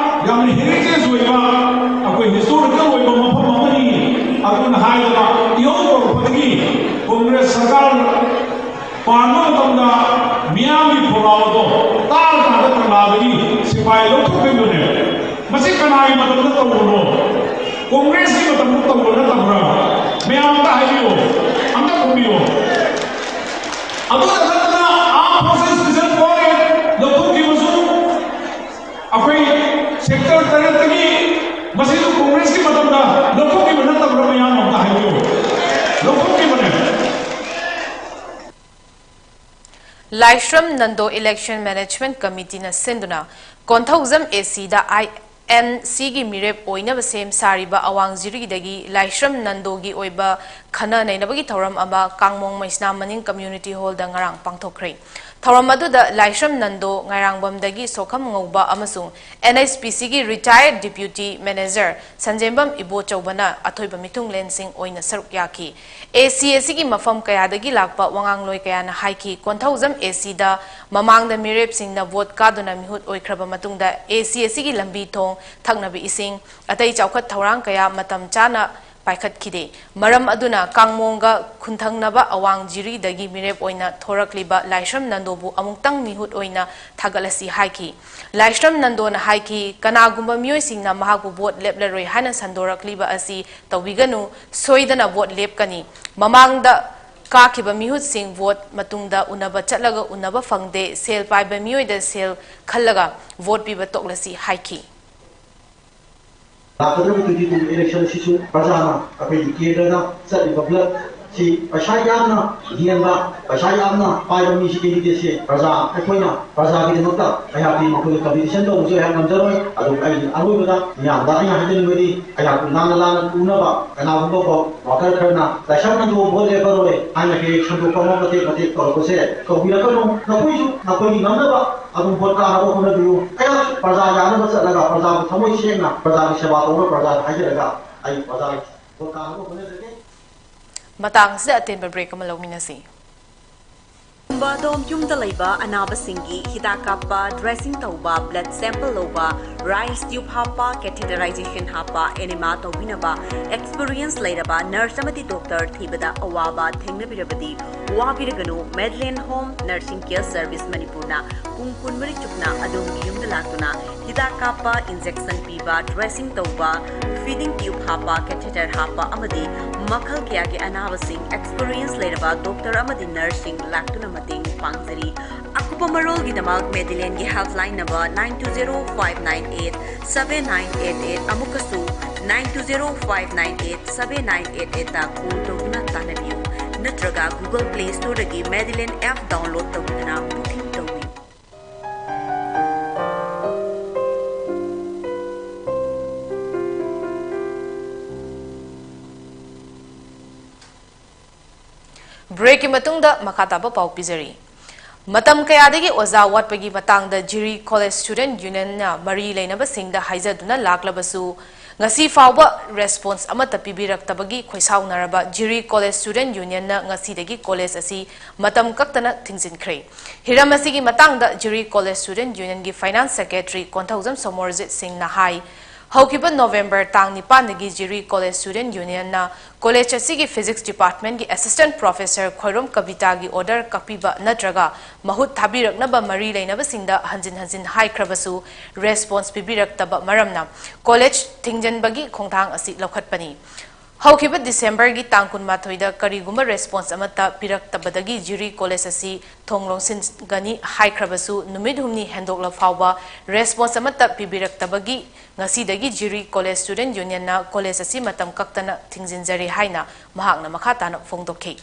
ꯌꯥꯝꯅ ꯍꯦꯔꯤꯇꯦꯖ ꯑꯣꯏꯕ, ꯑꯩꯈꯣꯏ ꯍꯤꯁꯇꯣꯔꯤꯀꯦꯜ ꯑꯣꯏꯕ ꯃꯐꯝ ꯑꯃꯅꯤ꯫ ꯑꯗꯨꯅ ꯍꯥꯏꯗꯅ ꯏꯍꯧ ꯇꯧꯔꯛꯄꯗꯒꯤ ꯀꯣꯡꯒ꯭ꯔꯦꯁ ꯁꯔꯀꯥꯔ ꯄꯥꯟꯕ ꯃꯇꯝꯗ ꯃꯤꯌꯥꯝꯒꯤ ꯈꯣꯡꯒꯥꯎ ꯑꯗꯣ ꯇꯥꯔꯀꯥꯟꯗ ꯀꯪꯂꯥꯗꯒꯤ ꯁꯤꯐꯥꯏ ꯂꯧꯊꯣꯛꯈꯤꯕꯅꯦ꯫ ꯃꯁꯤ ꯀꯅꯥꯒꯤ ꯃꯇꯝꯗ ꯇꯧꯕꯅꯣ? ꯀꯣꯡꯒ꯭ꯔꯦꯁꯀꯤ ꯃꯇꯝꯗ ꯇꯧꯕ ꯅꯠꯇꯕ꯭ꯔꯥ? ꯃꯌꯥꯝ ꯑꯝꯇ ꯍꯥꯏꯕꯤꯌꯨ, ꯑꯝꯇ ꯈꯨꯝꯕꯤꯌꯨ꯫ ꯑꯗꯨꯗ ꯅꯠꯇꯅ ꯑꯥꯔꯝ ꯐꯣꯔꯁꯦꯁ ꯁ꯭ꯄꯦꯁꯦꯜ ꯐꯣꯔꯁ ꯂꯧꯊꯣꯛꯈꯤꯕꯁꯨ ꯑꯩꯈꯣꯏ ꯁꯦꯛꯇꯔ ꯇꯔꯦꯠꯇꯒꯤ ꯃꯁꯤꯁꯨ ꯀꯣꯡꯒ꯭ꯔꯦꯁꯀꯤ ꯃꯇꯝꯗ ꯂꯧꯊꯣꯛꯈꯤꯕ ꯅꯠꯇꯕ꯭ꯔꯥ? ꯃꯌꯥꯝ ꯑꯝꯇ ꯍꯥꯏꯕꯤꯌꯨ꯫ ꯂꯧꯊꯣꯛꯈꯤꯕꯅꯦ꯫ ꯂꯥꯏꯁ꯭ꯔꯝ ꯅꯟꯗꯣ ꯏꯂꯦꯛꯁꯟ ꯃꯦꯅꯦꯖꯃꯦꯟꯠ ꯀꯃꯤꯇꯤꯅ ꯁꯤꯟꯗꯨꯅ ꯀꯣꯟꯊꯧꯖꯝ ꯑꯦꯁꯤꯗ ꯑꯥꯏ ꯑꯦꯟ ꯁꯤꯒꯤ ꯃꯤꯔꯦꯞ ꯑꯣꯏꯅꯕ ꯁꯦꯝ ꯁꯥꯔꯤꯕ ꯑꯋꯥꯡ ꯖꯤꯔꯤꯗꯒꯤ ꯂꯥꯏꯁ꯭ꯔꯝ ꯅꯟꯗꯣꯒꯤ ꯑꯣꯏꯕ ꯈꯟꯅ ꯅꯩꯅꯕꯒꯤ ꯊꯧꯔꯝ ꯑꯃ ꯀꯥꯡꯃꯣꯡ ꯃꯩꯁꯅꯥꯝ ꯃꯅꯤꯡ ꯀꯝꯃ꯭ꯌꯨꯅꯤꯇꯤ ꯍꯣꯜꯗ ꯉꯔꯥꯡ ꯄꯥꯡꯊꯣꯛꯈ꯭ꯔꯦ꯫ ꯊꯧꯔꯝ ꯑꯗꯨꯗ ꯂꯥꯏꯁ꯭ꯔꯝ ꯅꯟꯗꯣ, ꯉꯥꯏꯔꯥꯡꯕꯝꯗꯒꯤ ꯁꯣꯈꯝ ꯉꯧꯕ ꯑꯃꯁꯨꯡ ꯑꯦꯟ ꯑꯩꯆ ꯄꯤ ꯁꯤꯒꯤ ꯔꯤꯇꯥꯌꯔꯗ ꯗꯤꯄ꯭ꯌꯨꯇꯤ ꯃꯦꯅꯦꯖꯔ ꯁꯟꯖꯦꯝꯕꯝ ꯏꯕꯣꯆꯧꯕꯅ ꯑꯊꯣꯏꯕ ꯃꯤꯊꯨꯡꯂꯦꯟꯁꯤꯡ ꯑꯣꯏꯅ ꯁꯔꯨꯛ ꯌꯥꯈꯤ꯫ ꯑꯦꯁꯤ ꯑꯁꯤꯒꯤ ꯃꯐꯝ ꯀꯌꯥꯗꯒꯤ ꯂꯥꯛꯄ ꯋꯥꯉꯥꯡꯂꯣꯏ ꯀꯌꯥꯅ ꯍꯥꯏꯈꯤ, ꯀꯣꯟꯊꯧꯖꯝ ꯑꯦꯁꯤꯗ ꯃꯃꯥꯡꯗ ꯃꯤꯔꯦꯞꯁꯤꯡꯅ ꯚꯣꯠ ꯀꯥꯗꯨꯅ ꯃꯤꯍꯨꯠ ꯑꯣꯏꯈ꯭ꯔꯕ ꯃꯇꯨꯡꯗ ꯑꯦꯁꯤ ꯑꯁꯤꯒꯤ ꯂꯝꯕꯤ ꯊꯣꯡ, ꯊꯛꯅꯕ ꯏꯁꯤꯡ, ꯑꯇꯩ ꯆꯥꯎꯈꯠ ꯊꯧꯔꯥꯡ ꯀꯌꯥ ꯃꯇꯝ ꯆꯥꯅ ꯄꯥꯏꯈꯠꯈꯤꯗꯦ꯫ ꯃꯔꯝ ꯑꯗꯨꯅ ꯀꯥꯡꯃꯣꯡꯒ ꯈꯨꯟꯊꯪꯅꯕ ꯑꯋꯥꯡ ꯖꯤꯔꯤꯗꯒꯤ ꯃꯤꯔꯦꯞ ꯑꯣꯏꯅ ꯊꯣꯔꯛꯂꯤꯕ ꯂꯥꯏꯁ꯭ꯔꯝ ꯅꯟꯗꯣꯕꯨ ꯑꯃꯨꯛꯇꯪ ꯃꯤꯍꯨꯠ ꯑꯣꯏꯅ ꯊꯥꯒꯠꯂꯁꯤ ꯍꯥꯏꯈꯤ꯫ ꯂꯥꯏꯁ꯭ꯔꯝ ꯅꯟꯗꯣꯅ ꯍꯥꯏꯈꯤ, ꯀꯅꯥꯒꯨꯝꯕ ꯃꯤꯑꯣꯏꯁꯤꯡꯅ ꯃꯍꯥꯛꯄꯨ ꯚꯣꯠ ꯂꯦꯞꯂꯔꯣꯏ ꯍꯥꯏꯅ ꯁꯟꯗꯣꯔꯛꯂꯤꯕ ꯑꯁꯤ ꯇꯧꯕꯤꯒꯅꯨ, ꯁꯣꯏꯗꯅ ꯚꯣꯠ ꯂꯦꯞꯀꯅꯤ꯫ ꯃꯃꯥꯡꯗ ꯀꯥꯈꯤꯕ ꯃꯤꯍꯨꯠꯁꯤꯡ ꯚꯣꯠ ꯃꯇꯨꯡꯗ ꯎꯅꯕ ꯆꯠꯂꯒ ꯎꯅꯕ ꯐꯪꯗꯦ, ꯁꯦꯜ ꯄꯥꯏꯕ ꯃꯤꯑꯣꯏꯗ ꯁꯦꯜ ꯈꯜꯂꯒ ꯚꯣꯠ ꯄꯤꯕ ꯇꯣꯛꯂꯁꯤ ꯍꯥꯏꯈꯤ꯫ ꯂꯥꯛꯀꯗꯧꯔꯤꯕ twenty twenty election ꯑꯁꯤꯁꯨ ꯄ꯭ꯔꯖꯥꯅ ꯑꯩꯈꯣꯏꯒꯤ ꯀꯦꯟꯗ꯭ꯔꯗ ꯆꯠꯂꯤꯕ ꯚꯣꯠꯁꯤ ꯄꯩꯁꯥ ꯌꯥꯝꯅ ꯌꯦꯟꯕ, ꯄꯩꯁꯥ ꯌꯥꯝꯅ ꯄꯥꯏꯕ ꯃꯤꯁꯤ candidateꯁꯦ ꯄ꯭ꯔꯖꯥ, ꯑꯩꯈꯣꯏꯅ ꯄ꯭ꯔꯖꯥꯒꯤꯗꯃꯛꯇ ꯑꯩꯍꯥꯛꯇꯤ ꯃꯈꯣꯏꯒ competition ꯇꯧꯕꯁꯨ ꯑꯩꯍꯥꯛ ꯉꯝꯖꯔꯣꯏ꯫ ꯑꯗꯨꯕꯨ ꯑꯩꯒꯤ ꯑꯔꯣꯏꯕꯗ ꯃꯤꯌꯥꯝꯗ ꯑꯩꯅ ꯍꯥꯏꯖꯅꯤꯡꯕꯗꯤ ꯑꯩꯍꯥꯛꯄꯨ ꯂꯥꯟꯅ ꯂꯥꯟꯅ ꯎꯅꯕ ꯀꯅꯥꯒꯨꯝꯕ ꯐꯥꯎ ꯋꯥꯀꯔ ꯈꯔꯅ ꯂꯥꯏꯁ꯭ꯔꯝ ꯅꯪꯕꯨ ꯚꯣꯠ ꯂꯦꯞꯄꯔꯣꯏ ꯍꯥꯏꯅ ꯍꯦꯛ ꯁꯟꯗꯣꯛꯄ ꯑꯃ ꯃꯇꯦꯛ ꯃꯇꯦꯛ ꯇꯧꯔꯛꯄꯁꯦ ꯇꯧꯕꯤꯔꯛꯀꯅꯨ꯫ ꯅꯈꯣꯏꯁꯨ ꯅꯈꯣꯏꯒꯤ ꯉꯝꯅꯕ ꯑꯗꯨꯝ ꯚꯣꯠ ꯀꯥꯅꯕ ꯍꯣꯠꯅꯕꯤꯌꯨ꯫ ꯑꯩꯍꯥꯛꯁꯨ ꯄ꯭ꯔꯖꯥ ꯌꯥꯅꯕ ꯆꯠꯂꯒ ꯄ꯭ꯔꯖꯥꯕꯨ ꯊꯃꯣꯏ ꯁꯦꯡꯅ ꯄ꯭ꯔꯖꯥꯒꯤ ꯁꯦꯕꯥ ꯇꯧꯅꯕ ꯄ꯭ꯔꯖꯥꯗ ꯍꯥꯏꯖꯔꯒ ꯑꯩ ꯄ꯭ꯔꯖꯥꯒꯤ ꯚꯣꯠ ꯀꯥꯅꯕ ꯍꯣꯠꯅꯖꯒꯦ꯫ ꯃꯇꯥꯡꯁꯤꯗ ꯑꯇꯦꯟꯕ break ꯑꯃ ꯂꯧꯃꯤꯟꯅꯁꯤ꯫ ꯀꯨꯝꯕ ꯑꯗꯣꯝ ꯌꯨꯝꯗ ꯂꯩꯕ ꯑꯅꯥꯕꯁꯤꯡꯒꯤ ꯍꯤꯗꯥꯛ ꯀꯥꯞꯄ, dressing ꯇꯧꯕ, blood sample ꯂꯧꯕ, rice tube ꯍꯥꯞꯄ, catheterization ꯍꯥꯞꯄ, enema ꯇꯧꯕꯤꯅꯕ experience ꯂꯩꯔꯕ nurse ꯑꯃꯗꯤ doctor ꯊꯤꯕꯗ ꯑꯋꯥꯕ ꯊꯦꯡꯅꯕꯤꯔꯕꯗꯤ ꯋꯥꯕꯤꯔꯒꯅꯨ꯫ Madeline Home Nursing Care Service ꯃꯅꯤꯄꯨꯔꯅ ꯄꯨꯡ ꯀꯨꯟꯃꯔꯤ ꯆꯨꯞꯅ ꯑꯗꯣꯝꯒꯤ ꯌꯨꯝꯗ ꯂꯥꯛꯇꯨꯅ ꯍꯤꯗꯥꯛ ꯀꯥꯞꯄ, injection ꯄꯤꯕ, dressing ꯇꯧꯕ, feeding tube ꯍꯥꯞꯄ, catheter ꯍꯥꯞꯄ ꯑꯃꯗꯤ ꯃꯈꯜ ꯀꯌꯥꯒꯤ ꯑꯅꯥꯕꯁꯤꯡ experience ꯂꯩꯔꯕ doctor ꯑꯃꯗꯤ nurseꯁꯤꯡ ꯂꯥꯛꯇꯨꯅ ꯃꯇꯦꯡ ꯄꯥꯡꯖꯔꯤ꯫ ꯑꯀꯨꯞꯄ ꯃꯔꯣꯜꯒꯤꯗꯃꯛ Madelineꯒꯤ helpline number nine two zero five nine eight seven nine eight eight ꯑꯃꯨꯛꯀꯁꯨ nine two zero five nine eight seven nine eight eightꯇ call ꯇꯧꯗꯨꯅ ꯇꯥꯟꯅꯕꯤꯌꯨ, ꯅꯠꯇ꯭ꯔꯒ Google Play Storeꯗꯒꯤ Madeline app download ꯇꯧꯗꯨꯅ booking ꯇꯧꯕꯤꯌꯨ꯫ Breakꯀꯤ ꯃꯇꯨꯡꯗ ꯃꯈꯥ ꯇꯥꯕ ꯄꯥꯎ ꯄꯤꯖꯔꯤ꯫ ꯃꯇꯝ ꯀꯌꯥꯗꯒꯤ ꯑꯣꯖꯥ ꯋꯥꯠꯄꯒꯤ ꯃꯇꯥꯡꯗ ꯖꯤꯔꯤ College Student Unionꯅ ꯃꯔꯤ ꯂꯩꯅꯕꯁꯤꯡꯗ ꯍꯥꯏꯖꯗꯨꯅ ꯂꯥꯛꯂꯕꯁꯨ, ꯉꯁꯤ ꯐꯥꯎꯕ response ꯑꯃꯠꯇ ꯄꯤꯕꯤꯔꯛꯇꯕꯒꯤ ꯈꯣꯏꯁꯥꯎꯅꯔꯕ ꯖꯤꯔꯤ College Student Unionꯅ ꯉꯁꯤꯗꯒꯤ college ꯑꯁꯤ ꯃꯇꯝ ꯀꯛꯇꯅ ꯊꯤꯡꯖꯤꯟꯈ꯭ꯔꯦ꯫ ꯍꯤꯔꯝ ꯑꯁꯤꯒꯤ ꯃꯇꯥꯡꯗ ꯖꯤꯔꯤ College Student Unionꯒꯤ Finance Secretary Konthoujam Somorjit ꯁꯤꯡꯅ ꯍꯥꯏ, ꯍꯧꯈꯤꯕ November ꯇꯥꯡ ꯅꯤꯄꯥꯟꯗꯒꯤ ꯖꯤꯔꯤ College Student Unionꯅ college ꯑꯁꯤꯒꯤ Physics Departmentꯀꯤ Assistant Professor Khoirom ꯀꯕꯤꯇꯥꯒꯤ order ꯀꯛꯄꯤꯕ ꯅꯠꯇ꯭ꯔꯒ ꯃꯍꯨꯠ ꯊꯥꯕꯤꯔꯛꯅꯕ ꯃꯔꯤ ꯂꯩꯅꯕꯁꯤꯡꯗ ꯍꯟꯖꯤꯟ ꯍꯟꯖꯤꯟ ꯍꯥꯏꯈ꯭ꯔꯕꯁꯨ response ꯄꯤꯕꯤꯔꯛꯇꯕ ꯃꯔꯝꯅ college ꯊꯤꯡꯖꯤꯟꯕꯒꯤ ꯈꯣꯡꯊꯥꯡ ꯑꯁꯤ ꯂꯧꯈꯠꯄꯅꯤ꯫ ꯍꯧꯈꯤꯕ ꯗꯤꯁꯦꯝꯕꯔꯒꯤ ꯇꯥꯡ ꯀꯨꯟꯃꯥꯊꯣꯏꯗ ꯀꯔꯤꯒꯨꯝꯕ response ꯑꯃꯠꯇ ꯄꯤꯔꯛꯇꯕꯗꯒꯤ ꯖꯤꯔꯤ ꯀꯣꯂꯦꯖ ꯑꯁꯤ ꯊꯣꯡ ꯂꯣꯟꯁꯤꯟꯒꯅꯤ ꯍꯥꯏꯈ꯭ꯔꯕꯁꯨ, ꯅꯨꯃꯤꯠ ꯍꯨꯝꯅꯤ ꯍꯦꯟꯗꯣꯛꯂ ꯐꯥꯎꯕ response ꯑꯃꯠꯇ ꯄꯤꯕꯤꯔꯛꯇꯕꯒꯤ ꯉꯁꯤꯗꯒꯤ ꯖꯤꯔꯤ ꯀꯣꯂꯦꯖ ꯁ꯭ꯇꯨꯗꯦꯟꯠ ꯌꯨꯅꯤꯌꯟꯅ ꯀꯣꯂꯦꯖ ꯑꯁꯤ ꯃꯇꯝ ꯀꯛꯇꯅ ꯊꯤꯡꯖꯤꯟꯖꯔꯤ ꯍꯥꯏꯅ ꯃꯍꯥꯛꯅ ꯃꯈꯥ ꯇꯥꯅ ꯐꯣꯡꯗꯣꯛꯈꯤ꯫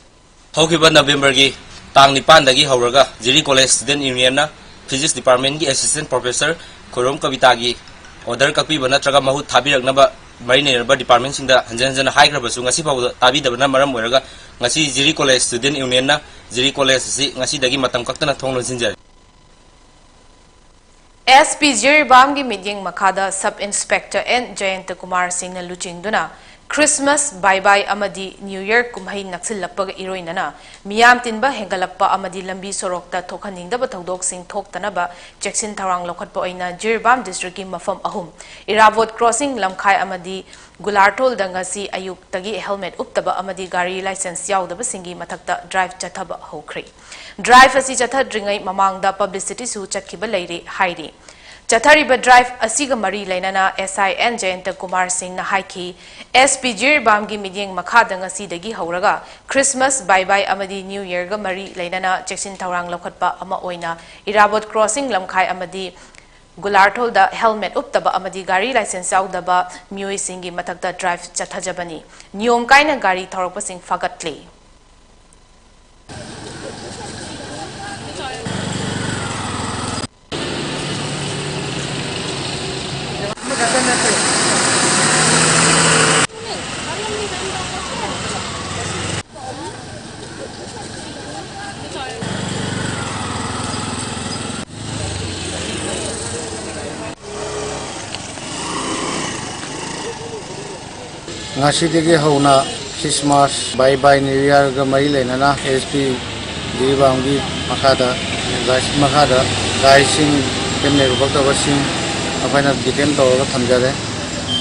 ꯍꯧꯈꯤꯕ ꯅꯕꯦꯝꯕꯔꯒꯤ ꯇꯥꯡ ꯅꯤꯄꯥꯟꯗꯒꯤ ꯍꯧꯔꯒ ꯖꯤꯔꯤ ꯀꯣꯂꯦꯖ ꯁ꯭ꯇꯨꯗꯦꯟꯠ ꯌꯨꯅꯤꯌꯟꯅ ꯐꯤꯖꯤꯛꯁ ꯗꯤꯄꯥꯔꯠꯃꯦꯟꯒꯤ ꯑꯦꯁꯤꯁꯇꯦꯟꯠ ꯄ꯭ꯔꯣꯐꯦꯁꯔ ꯈꯣꯏꯔꯣꯝ ꯀꯕꯤꯇꯥꯒꯤ ꯑꯣꯔꯗꯔ ꯀꯛꯄꯤꯕ ꯅꯠꯇ꯭ꯔꯒ ꯃꯍꯨꯠ ꯊꯥꯕꯤꯔꯛꯅꯕ ꯃꯔꯤ ꯂꯩꯅꯔꯕ ꯗꯤꯄꯥꯔꯠꯃꯦꯟꯁꯤꯡꯗ ꯍꯟꯖꯤꯟ ꯍꯟꯖꯤꯟ ꯍꯥꯏꯈ꯭ꯔꯕꯁꯨ ꯉꯁꯤ ꯐꯥꯎꯕꯗ ꯇꯥꯕꯤꯗꯕꯅ ꯃꯔꯝ ꯑꯣꯏꯔꯒ ꯉꯁꯤ ꯖꯤꯔꯤ ꯀꯣꯂꯦꯖ ꯁ꯭ꯇꯨꯗꯦꯟꯠ ꯌꯨꯅꯤꯌꯟꯅ ꯖꯤꯔꯤ ꯀꯣꯂꯦꯖ ꯑꯁꯤ ꯉꯁꯤꯗꯒꯤ ꯃꯇꯝ ꯀꯛꯇꯅ ꯊꯣꯡ ꯂꯣꯟꯁꯤꯟꯖꯔꯦ꯫ ꯑꯦꯁ ꯄꯤ ꯖꯤꯔꯤꯕꯥꯝꯒꯤ ꯃꯤꯠꯌꯦꯡ ꯃꯈꯥꯗ ꯁꯕ ꯏꯟꯁꯄꯦꯛꯇꯔ ꯑꯦꯟ ꯖꯌꯟꯇ ꯀꯨꯃꯥꯔ ꯁꯤꯡꯅ ꯂꯨꯆꯤꯡꯗꯨꯅ ꯈ꯭ꯔꯤꯁꯃꯥꯁ, ꯕꯥꯏ ꯕꯥꯏ ꯑꯃꯗꯤ ꯅ꯭ꯌꯨ ꯌꯔ ꯀꯨꯝꯍꯩ ꯅꯛꯁꯤꯜꯂꯛꯄꯒ ꯏꯔꯣꯏꯅꯅ ꯃꯤꯌꯥꯝ ꯇꯤꯟꯕ ꯍꯦꯟꯒꯠꯂꯛꯄ ꯑꯃꯗꯤ ꯂꯝꯕꯤ ꯁꯣꯔꯣꯛꯇ ꯊꯣꯛꯍꯟꯅꯤꯡꯗꯕ ꯊꯧꯗꯣꯛꯁꯤꯡ ꯊꯣꯛꯇꯅꯕ ꯆꯦꯛꯁꯤꯟ ꯊꯧꯔꯥꯡ ꯂꯧꯈꯠꯄ ꯑꯣꯏꯅ ꯖꯤꯔꯤꯕꯥꯝ ꯗꯤꯁꯇ꯭ꯔꯤꯛꯀꯤ ꯃꯐꯝ ꯑꯍꯨꯝ, ꯏꯔꯥꯕꯣꯠ ꯀ꯭ꯔꯣꯁꯤꯡ, ꯂꯝꯈꯥꯏ ꯑꯃꯗꯤ ꯒꯨꯂꯥꯔꯊꯣꯜꯗ ꯉꯁꯤ ꯑꯌꯨꯛꯇꯒꯤ ꯍꯦꯜꯃꯦꯠ ꯎꯞꯇꯕ ꯑꯃꯗꯤ ꯒꯥꯔꯤ ꯂꯥꯏꯁꯦꯟꯁ ꯌꯥꯎꯗꯕꯁꯤꯡꯒꯤ ꯃꯊꯛꯇ ꯗ꯭ꯔꯥꯏꯚ ꯆꯠꯊꯕ ꯍꯧꯈ꯭ꯔꯦ꯫ ꯗ꯭ꯔꯥꯏꯚ ꯑꯁꯤ ꯆꯠꯊꯗ꯭ꯔꯤꯉꯩ ꯃꯃꯥꯡꯗ ꯄꯕ꯭ꯂꯤꯁꯤꯇꯤꯁꯨ ꯆꯠꯈꯤꯕ ꯂꯩꯔꯤ ꯍꯥꯏꯔꯤ꯫ ꯆꯠꯊꯔꯤꯕ ꯗ꯭ꯔꯥꯏꯚ ꯑꯁꯤꯒ ꯃꯔꯤ ꯂꯩꯅꯅ ꯑꯦꯁ ꯑꯥꯏ ꯑꯦꯟ ꯖꯌꯟꯇ ꯀꯨꯃꯥꯔ ꯁꯤꯡꯅ ꯍꯥꯏꯈꯤ, ꯑꯦꯁ ꯄꯤ ꯖꯤꯔꯤꯕꯥꯝꯒꯤ ꯃꯤꯠꯌꯦꯡ ꯃꯈꯥꯗ ꯉꯁꯤꯗꯒꯤ ꯍꯧꯔꯒ ꯈ꯭ꯔꯤꯁꯃꯥꯁ, ꯕꯥꯏ ꯕꯥꯏ ꯑꯃꯗꯤ ꯅ꯭ꯌꯨ ꯌꯔꯒ ꯃꯔꯤ ꯂꯩꯅꯅ ꯆꯦꯛꯁꯤꯟ ꯊꯧꯔꯥꯡ ꯂꯧꯈꯠꯄ ꯑꯃ ꯑꯣꯏꯅ ꯏꯔꯥꯕꯣꯠ ꯀ꯭ꯔꯣꯁꯤꯡ, ꯂꯝꯈꯥꯏ ꯑꯃꯗꯤ ꯒꯨꯂꯥꯔꯊꯣꯜꯗ ꯍꯦꯜꯃꯦꯠ ꯎꯞꯇꯕ ꯑꯃꯗꯤ ꯒꯥꯔꯤ ꯂꯥꯏꯁꯦꯟꯁ ꯌꯥꯎꯗꯕ ꯃꯤꯑꯣꯏꯁꯤꯡꯒꯤ ꯃꯊꯛꯇ ꯗ꯭ꯔꯥꯏꯚ ꯆꯠꯊꯖꯕꯅꯤ꯫ ꯅꯤꯌꯣꯝ ꯀꯥꯏꯅ ꯒꯥꯔꯤ ꯊꯧꯔꯛꯄꯁꯤꯡ ꯐꯥꯒꯠꯂꯤ꯫ ꯉꯁꯤꯗꯒꯤ ꯍꯧꯅ ꯈ꯭ꯔꯤꯁꯃꯥꯁ, ꯕꯥꯏ ꯕꯥꯏ ꯅ꯭ꯌꯨ ꯌꯔꯒ ꯃꯔꯤ ꯂꯩꯅꯅ ꯑꯦꯁ ꯄꯤ ꯖꯤꯔꯤꯕꯥꯝꯒꯤ ꯃꯈꯥꯗ, ꯃꯈꯥꯗ ꯒꯥꯔꯤꯁꯤꯡ ꯍꯦꯜꯃꯦꯠ ꯎꯞꯄꯛꯇꯕꯁꯤꯡ ꯑꯩꯈꯣꯏꯅ ꯗꯤꯇꯦꯟ ꯇꯧꯔꯒ ꯊꯝꯖꯔꯦ꯫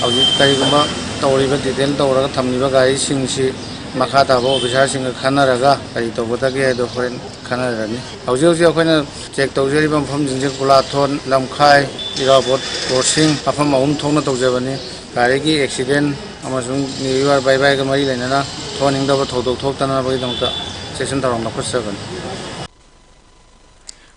ꯍꯧꯖꯤꯛ ꯀꯔꯤꯒꯨꯝꯕ ꯇꯧꯔꯤꯕ, ꯗꯤꯇꯦꯟ ꯇꯧꯔꯒ ꯊꯝꯂꯤꯕ ꯒꯥꯔꯤꯁꯤꯡꯁꯤ ꯃꯈꯥ ꯇꯥꯕ ꯑꯣꯐꯤꯁꯥꯔꯁꯤꯡꯒ ꯈꯟꯅꯔꯒ ꯀꯔꯤ ꯇꯧꯒꯗꯒꯦ ꯍꯥꯏꯗꯣ ꯍꯣꯔꯦꯟ ꯈꯟꯅꯔꯅꯤ꯫ ꯍꯧꯖꯤꯛ ꯍꯧꯖꯤꯛ ꯑꯩꯈꯣꯏꯅ ꯆꯦꯛ ꯇꯧꯖꯔꯤꯕ ꯃꯐꯝꯁꯤꯡꯁꯦ ꯀꯨꯂꯥꯊꯣꯟ, ꯂꯝꯈꯥꯏ, ꯏꯔꯥꯕꯣꯠ ꯀ꯭ꯔꯣꯁꯤꯡ, ꯃꯐꯝ ꯑꯍꯨꯝ ꯊꯣꯛꯅ ꯇꯧꯖꯕꯅꯤ꯫ ꯒꯥꯔꯤꯒꯤ ꯑꯦꯛꯁꯤꯗꯦꯟ ꯑꯃꯁꯨꯡ ꯅ꯭ꯌꯨ ꯏꯌꯥꯔ ꯕꯥꯏ ꯕꯥꯏꯒ ꯃꯔꯤ ꯂꯩꯅꯅ ꯊꯣꯛꯍꯟꯅꯤꯡꯗꯕ ꯊꯧꯗꯣꯛ ꯊꯣꯛꯇꯅꯕꯒꯤꯗꯃꯛꯇ ꯆꯦꯛꯁꯤꯟ ꯊꯧꯔꯥꯡ ꯂꯧꯈꯠꯆꯕꯅꯤ꯫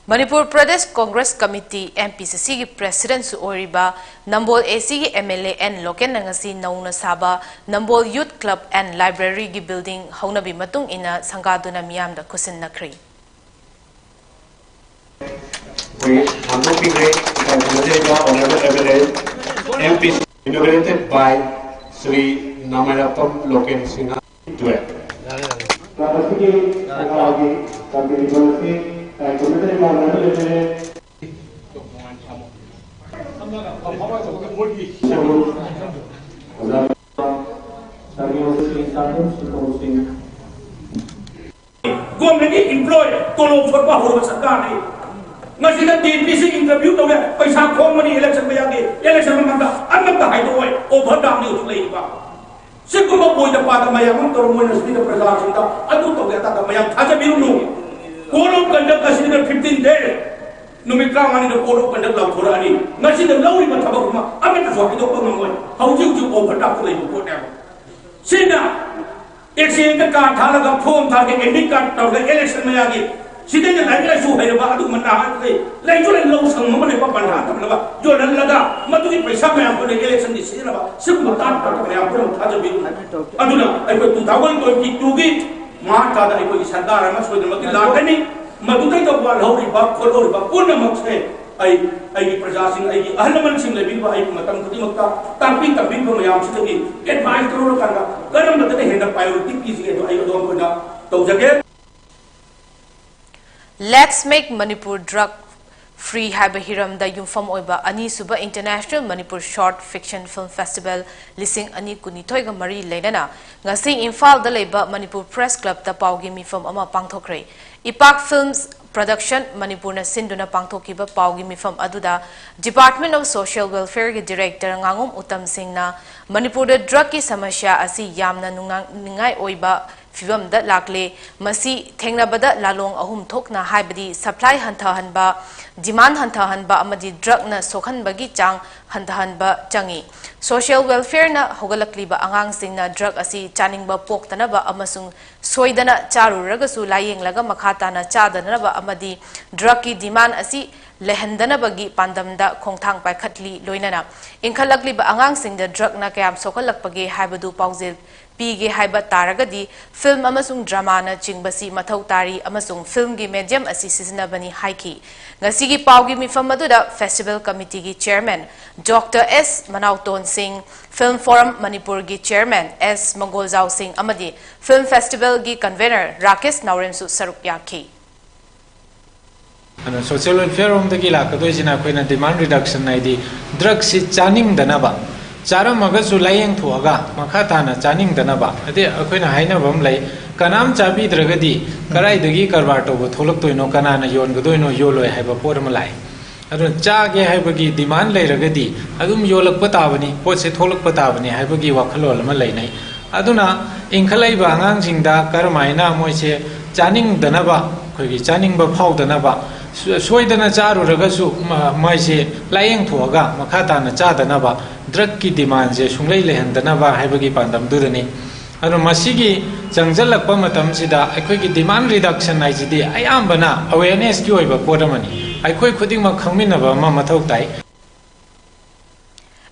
Manipur Pradesh Congress committee, M P C ꯁꯤꯒꯤ ꯄ꯭ꯔꯦꯁꯤꯗꯦꯟꯠꯁꯨ ꯑꯣꯏꯔꯤꯕ ꯅꯝꯕꯣꯜ ꯑꯦ ꯁꯤꯒꯤ ꯑꯦꯝ ꯑꯦꯜ ꯑꯦ ꯑꯦꯟ ꯂꯣꯀꯦꯟꯅ ꯉꯁꯤ ꯅꯧꯅ ꯁꯥꯕ ꯅꯝꯕꯣꯜ ꯌꯨꯠ ꯀ꯭ꯂꯕ ꯑꯦꯟ ꯂꯥꯏꯕ꯭ꯔꯦꯔꯤꯒꯤ ꯕꯤꯜꯗꯤꯡ ꯍꯧꯅꯕꯤ ꯃꯇꯨꯡ ꯏꯟꯅ ꯁꯪꯒꯥꯗꯨꯅ ꯃꯤꯌꯥꯝꯗ ꯈꯨꯠꯁꯤꯟꯅꯈ꯭ꯔꯤ꯫ We have not been great, but we have not been great, honorable M L A, M P, inaugurated by Shri Namayapam Loken Sinha. ꯃꯁꯤꯒꯤ ꯁꯔꯀꯥꯔꯒꯤ ꯀꯝꯄꯦꯅꯤ ꯑꯁꯤ ꯀꯥꯏꯀꯨꯅꯗ꯭ꯔꯤꯕ ꯃꯔꯝ ꯂꯩꯖꯔꯦ꯫ Government ꯒꯤ employee ꯇꯣꯂꯣꯞ ꯁꯣꯠꯄ ꯍꯧꯔꯕ ꯁꯔꯀꯥꯔꯅꯤ꯫ ꯉꯁꯤꯗ T P C interview ꯇꯧꯔꯦ, ꯄꯩꯁꯥ ꯈꯣꯝꯕꯅꯤ election ꯃꯌꯥꯒꯤ, election ꯃꯃꯥꯡꯗ ꯑꯃꯠꯇ ꯍꯥꯏꯗꯣꯛꯑꯣꯏ, overtime ꯅꯤ ꯍꯧꯖꯤꯛ ꯂꯩꯔꯤꯕ꯫ ꯁꯤꯒꯨꯝꯕ ꯑꯣꯏꯗ ꯄꯥꯗ ꯃꯌꯥꯝ ꯑꯃ ꯇꯧꯔ ꯃꯣꯏꯅ ꯁꯤꯗ ꯄ꯭ꯔꯖꯥꯁꯤꯡꯗ ꯑꯗꯨ ꯇꯧꯒꯦ ꯑꯗꯥ ꯇꯧꯒꯦ ꯃꯌꯥꯝ ꯊꯥꯖꯕꯤꯔꯨꯅꯨ꯫ Code of conduct ꯑꯁꯤꯅ fifteen days, ꯅꯨꯃꯤꯠ ꯇꯔꯥꯃꯉꯥꯅꯤꯗ code of conduct ꯂꯥꯎꯊꯣꯔꯛꯑꯅꯤ꯫ ꯉꯁꯤꯗ ꯂꯧꯔꯤꯕ ꯊꯕꯛ ꯑꯃ ꯑꯃꯠꯇꯁꯨ ꯍꯥꯏꯗꯣꯛꯄ ꯉꯝꯃꯣꯏ꯫ ꯍꯧꯖꯤꯛ ꯍꯧꯖꯤꯛ overtime ꯇ ꯂꯩꯕ ꯄꯣꯠꯅꯦꯕ꯫ ꯁꯤꯅ exchange ꯗ card ꯊꯥꯜꯂꯒ, form ꯊꯥꯜꯂꯒ, admit card ꯇꯧꯔꯒ election ꯃꯌꯥꯒꯤ ꯁꯤꯗꯩꯗ ꯂꯥꯏꯔꯤꯛ ꯂꯥꯏꯁꯨ ꯍꯩꯔꯕ ꯑꯗꯨꯒꯨꯝꯕ ꯅꯍꯥ ꯑꯩꯈꯣꯏ ꯂꯩꯁꯨ ꯂꯩ ꯂꯧ ꯁꯪꯉꯝ ꯑꯃ ꯂꯩꯕ ꯕꯟꯙꯥ ꯊꯝꯅꯕ ꯌꯣꯜꯍꯜꯂꯒ ꯃꯗꯨꯒꯤ ꯄꯩꯁꯥ ꯃꯌꯥꯝꯗꯨꯅ election ꯒꯤ ꯁꯤꯖꯤꯟꯅꯕ ꯁꯤꯒꯨꯝꯕ ꯇꯥꯠ ꯄꯥꯠ ꯃꯌꯥꯝ ꯄꯨꯝꯅꯃꯛ ꯊꯥꯖꯕꯤꯌꯨ꯫ ꯑꯗꯨꯅ ꯑꯩꯈꯣꯏ two thousand twenty two ꯒꯤ March ꯊꯥꯗ ꯑꯩꯈꯣꯏꯒꯤ ꯁꯔꯀꯥꯔ ꯑꯃ ꯁꯣꯏꯗꯅꯃꯛꯀꯤ ꯂꯥꯛꯀꯅꯤ꯫ ꯃꯗꯨꯗꯩꯗ ꯋꯥꯜꯍꯧꯔꯤꯕ ꯈꯣꯠꯍꯧꯔꯤꯕ ꯄꯨꯝꯅꯃꯛꯁꯦ ꯑꯩ ꯑꯩꯒꯤ ꯄ꯭ꯔꯖꯥꯁꯤꯡ, ꯑꯩꯒꯤ ꯑꯍꯜ ꯂꯃꯟꯁꯤꯡ ꯂꯩꯕꯤꯔꯤꯕ ꯑꯩꯕꯨ ꯃꯇꯝ ꯈꯨꯗꯤꯡꯃꯛꯇ ꯇꯥꯛꯄꯤ ꯇꯝꯕꯤꯕ ꯃꯌꯥꯝꯁꯤꯗꯒꯤ advice ꯂꯧꯔꯀꯥꯟꯗ ꯀꯔꯝꯕꯗꯅ ꯍꯦꯟꯅ priority ꯄꯤꯁꯤꯒꯦ ꯑꯗꯨ ꯑꯩ ꯑꯗꯣꯝ ꯑꯣꯏꯅ ꯇꯧꯖꯒꯦ꯫ Let's Make Manipur Drug Free ꯍꯥꯏꯕ ꯍꯤꯔꯝꯗ ꯌꯨꯝꯐꯝ ꯑꯣꯏꯕ ꯑꯅꯤꯁꯨꯕ International Manipur Short Fiction Film Festival ꯂꯤꯁꯤꯡ ꯑꯅꯤ ꯀꯨꯟꯅꯤꯊꯣꯏꯒ ꯃꯔꯤ ꯂꯩꯅꯅ ꯉꯁꯤ ꯏꯝꯐꯥꯜꯗ ꯂꯩꯕ ꯃꯅꯤꯄꯨꯔ Press Club ꯇ ꯄꯥꯎꯒꯤ ꯃꯤꯐꯝ ꯑꯃ ꯄꯥꯡꯊꯣꯛꯈ꯭ꯔꯦ꯫ ꯏꯄꯥꯛ Films Production ꯃꯅꯤꯄꯨꯔꯅ ꯁꯤꯟꯗꯨꯅ ꯄꯥꯡꯊꯣꯛꯈꯤꯕ ꯄꯥꯎꯒꯤ ꯃꯤꯐꯝ ꯑꯗꯨꯗ Department of Social Welfare ꯒꯤ Director ꯉꯥꯉꯣꯝ ꯎꯇꯝ ꯁꯤꯡꯅ ꯃꯅꯤꯄꯨꯔꯗ drug ꯀꯤ ꯁꯃꯁ꯭ꯌꯥ ꯑꯁꯤ ꯌꯥꯝꯅ ꯅꯨꯡꯅꯥꯡꯅꯤꯡꯉꯥꯏ ꯑꯣꯏꯕ ꯐꯤꯕꯝꯗ ꯂꯥꯛꯂꯦ꯫ ꯃꯁꯤ ꯊꯦꯡꯅꯕꯗ ꯂꯥꯂꯣꯡ ꯑꯍꯨꯝ ꯊꯣꯛꯅ, ꯍꯥꯏꯕꯗꯤ supply ꯍꯟꯊꯍꯟꯕ, demand ꯍꯟꯊꯍꯟꯕ ꯑꯃꯗꯤ drugꯅ ꯁꯣꯛꯍꯟꯕꯒꯤ ꯆꯥꯡ ꯍꯟꯊꯍꯟꯕ ꯆꯪꯏ꯫ Social welfareꯅ ꯍꯧꯒꯠꯂꯛꯂꯤꯕ ꯑꯉꯥꯡꯁꯤꯡꯅ drug ꯑꯁꯤ ꯆꯥꯅꯤꯡꯕ ꯄꯣꯛꯇꯅꯕ ꯑꯃꯁꯨꯡ ꯁꯣꯏꯗꯅ ꯆꯥꯔꯨꯔꯒꯁꯨ ꯂꯥꯌꯦꯡꯂꯒ ꯃꯈꯥ ꯇꯥꯅ ꯆꯥꯗꯅꯕ ꯑꯃꯗꯤ drugꯀꯤ demand ꯑꯁꯤ ꯂꯩꯍꯟꯗꯅꯕꯒꯤ ꯄꯥꯟꯗꯝꯗ ꯈꯣꯡꯊꯥꯡ ꯄꯥꯏꯈꯠꯂꯤ꯫ ꯂꯣꯏꯅꯅ ꯏꯟꯈꯠꯂꯛꯂꯤꯕ ꯑꯉꯥꯡꯁꯤꯡꯗ drugꯅ ꯀꯌꯥꯝ ꯁꯣꯛꯍꯜꯂꯛꯄꯒꯦ ꯍꯥꯏꯕꯗꯨ ꯄꯥꯎꯖꯦꯜ ꯄꯤꯒꯦ ꯍꯥꯏꯕ ꯇꯥꯔꯒꯗꯤ film ꯑꯃꯁꯨꯡ dramaꯅ ꯆꯤꯡꯕꯁꯤ ꯃꯊꯧ ꯇꯥꯔꯤ ꯑꯃꯁꯨꯡ filmꯒꯤ medium ꯑꯁꯤ ꯁꯤꯖꯤꯟꯅꯕꯅꯤ ꯍꯥꯏꯈꯤ꯫ ꯉꯁꯤꯒꯤ ꯄꯥꯎꯒꯤ ꯃꯤꯐꯝ ꯑꯗꯨꯗ festival committeeꯒꯤ chairman Doctor S ꯃꯅꯥꯎꯇꯣꯟ ꯁꯤꯡ, Film Forum ꯃꯅꯤꯄꯨꯔꯒꯤ chairman S ꯃꯪꯒꯣꯜꯖꯥꯎ ꯁꯤꯡ ꯑꯃꯗꯤ film festivalꯒꯤ convener ꯔꯥꯀꯦꯁ ꯅꯥꯎꯔꯦꯝꯁꯨ ꯁꯔꯨꯛ ꯌꯥꯈꯤ꯫ ꯑꯗꯨꯅ social welfare ꯔꯣꯝꯗꯒꯤ ꯂꯥꯛꯀꯗꯣꯏꯁꯤꯅ ꯑꯩꯈꯣꯏꯅ demand reduction, ꯍꯥꯏꯗꯤ drugꯁꯤ ꯆꯥꯅꯤꯡꯗꯅꯕ, ꯆꯥꯔꯝꯃꯒꯁꯨ ꯂꯥꯏꯌꯦꯡ ꯊꯣꯛꯑꯒ ꯃꯈꯥ ꯇꯥꯅ ꯆꯥꯅꯤꯡꯗꯅꯕ꯫ ꯍꯥꯏꯗꯤ ꯑꯩꯈꯣꯏꯅ ꯍꯥꯏꯅꯕ ꯑꯃ ꯂꯩ, "ꯀꯅꯥꯝ ꯆꯥꯕꯤꯗ꯭ꯔꯒꯗꯤ ꯀꯗꯥꯏꯗꯒꯤ ꯀꯔꯕꯥꯔ ꯇꯧꯕ ꯊꯣꯛꯂꯛꯇꯣꯏꯅꯣ, ꯀꯅꯥꯅ ꯌꯣꯟꯒꯗꯣꯏꯅꯣ, ꯌꯣꯜꯂꯣꯏ" ꯍꯥꯏꯕ ꯄꯣꯠ ꯑꯃ ꯂꯥꯛꯑꯦ꯫ ꯑꯗꯨꯅ ꯆꯥꯒꯦ ꯍꯥꯏꯕꯒꯤ demand ꯂꯩꯔꯒꯗꯤ ꯑꯗꯨꯝ ꯌꯣꯜꯂꯛꯄ ꯇꯥꯕꯅꯤ, ꯄꯣꯠꯁꯦ ꯊꯣꯛꯂꯛꯄ ꯇꯥꯕꯅꯤ ꯍꯥꯏꯕꯒꯤ ꯋꯥꯈꯜꯂꯣꯟ ꯑꯃ ꯂꯩꯅꯩ꯫ ꯑꯗꯨꯅ ꯏꯟꯈꯠꯂꯛꯏꯕ ꯑꯉꯥꯡꯁꯤꯡꯗ ꯀꯔꯝꯍꯥꯏꯅ ꯃꯣꯏꯁꯦ ꯆꯥꯅꯤꯡꯗꯅꯕ, ꯑꯩꯈꯣꯏꯒꯤ ꯆꯥꯅꯤꯡꯕ ꯐꯥꯎꯗꯅꯕ, ꯁꯣ-, ꯁꯣꯏꯗꯅ ꯆꯥꯔꯨꯔꯒꯁꯨ ꯃ-, ꯃꯣꯏꯁꯦ ꯂꯥꯏꯌꯦꯡ ꯊꯣꯛꯑꯒ ꯃꯈꯥ ꯇꯥꯅ ꯆꯥꯗꯅꯕ, drugꯀꯤ demandꯁꯦ ꯁꯨꯡꯂꯩ ꯂꯩꯍꯟꯗꯅꯕ ꯍꯥꯏꯕꯒꯤ ꯄꯥꯟꯗꯝꯗꯨꯗꯅꯤ꯫ ꯑꯗꯣ ꯃꯁꯤꯒꯤ ꯆꯪꯁꯤꯜꯂꯛꯄ ꯃꯇꯝꯁꯤꯗ ꯑꯩꯈꯣꯏꯒꯤ demand reduction ꯍꯥꯏꯁꯤꯗꯤ ꯑꯌꯥꯝꯕꯅ awarenessꯀꯤ ꯑꯣꯏꯕ ꯄꯣꯠ ꯑꯃꯅꯤ꯫ ꯑꯩꯈꯣꯏ ꯈꯨꯗꯤꯡꯃꯛ ꯈꯪꯃꯤꯟꯅꯕ ꯑꯃ ꯃꯊꯧ ꯇꯥꯏ꯫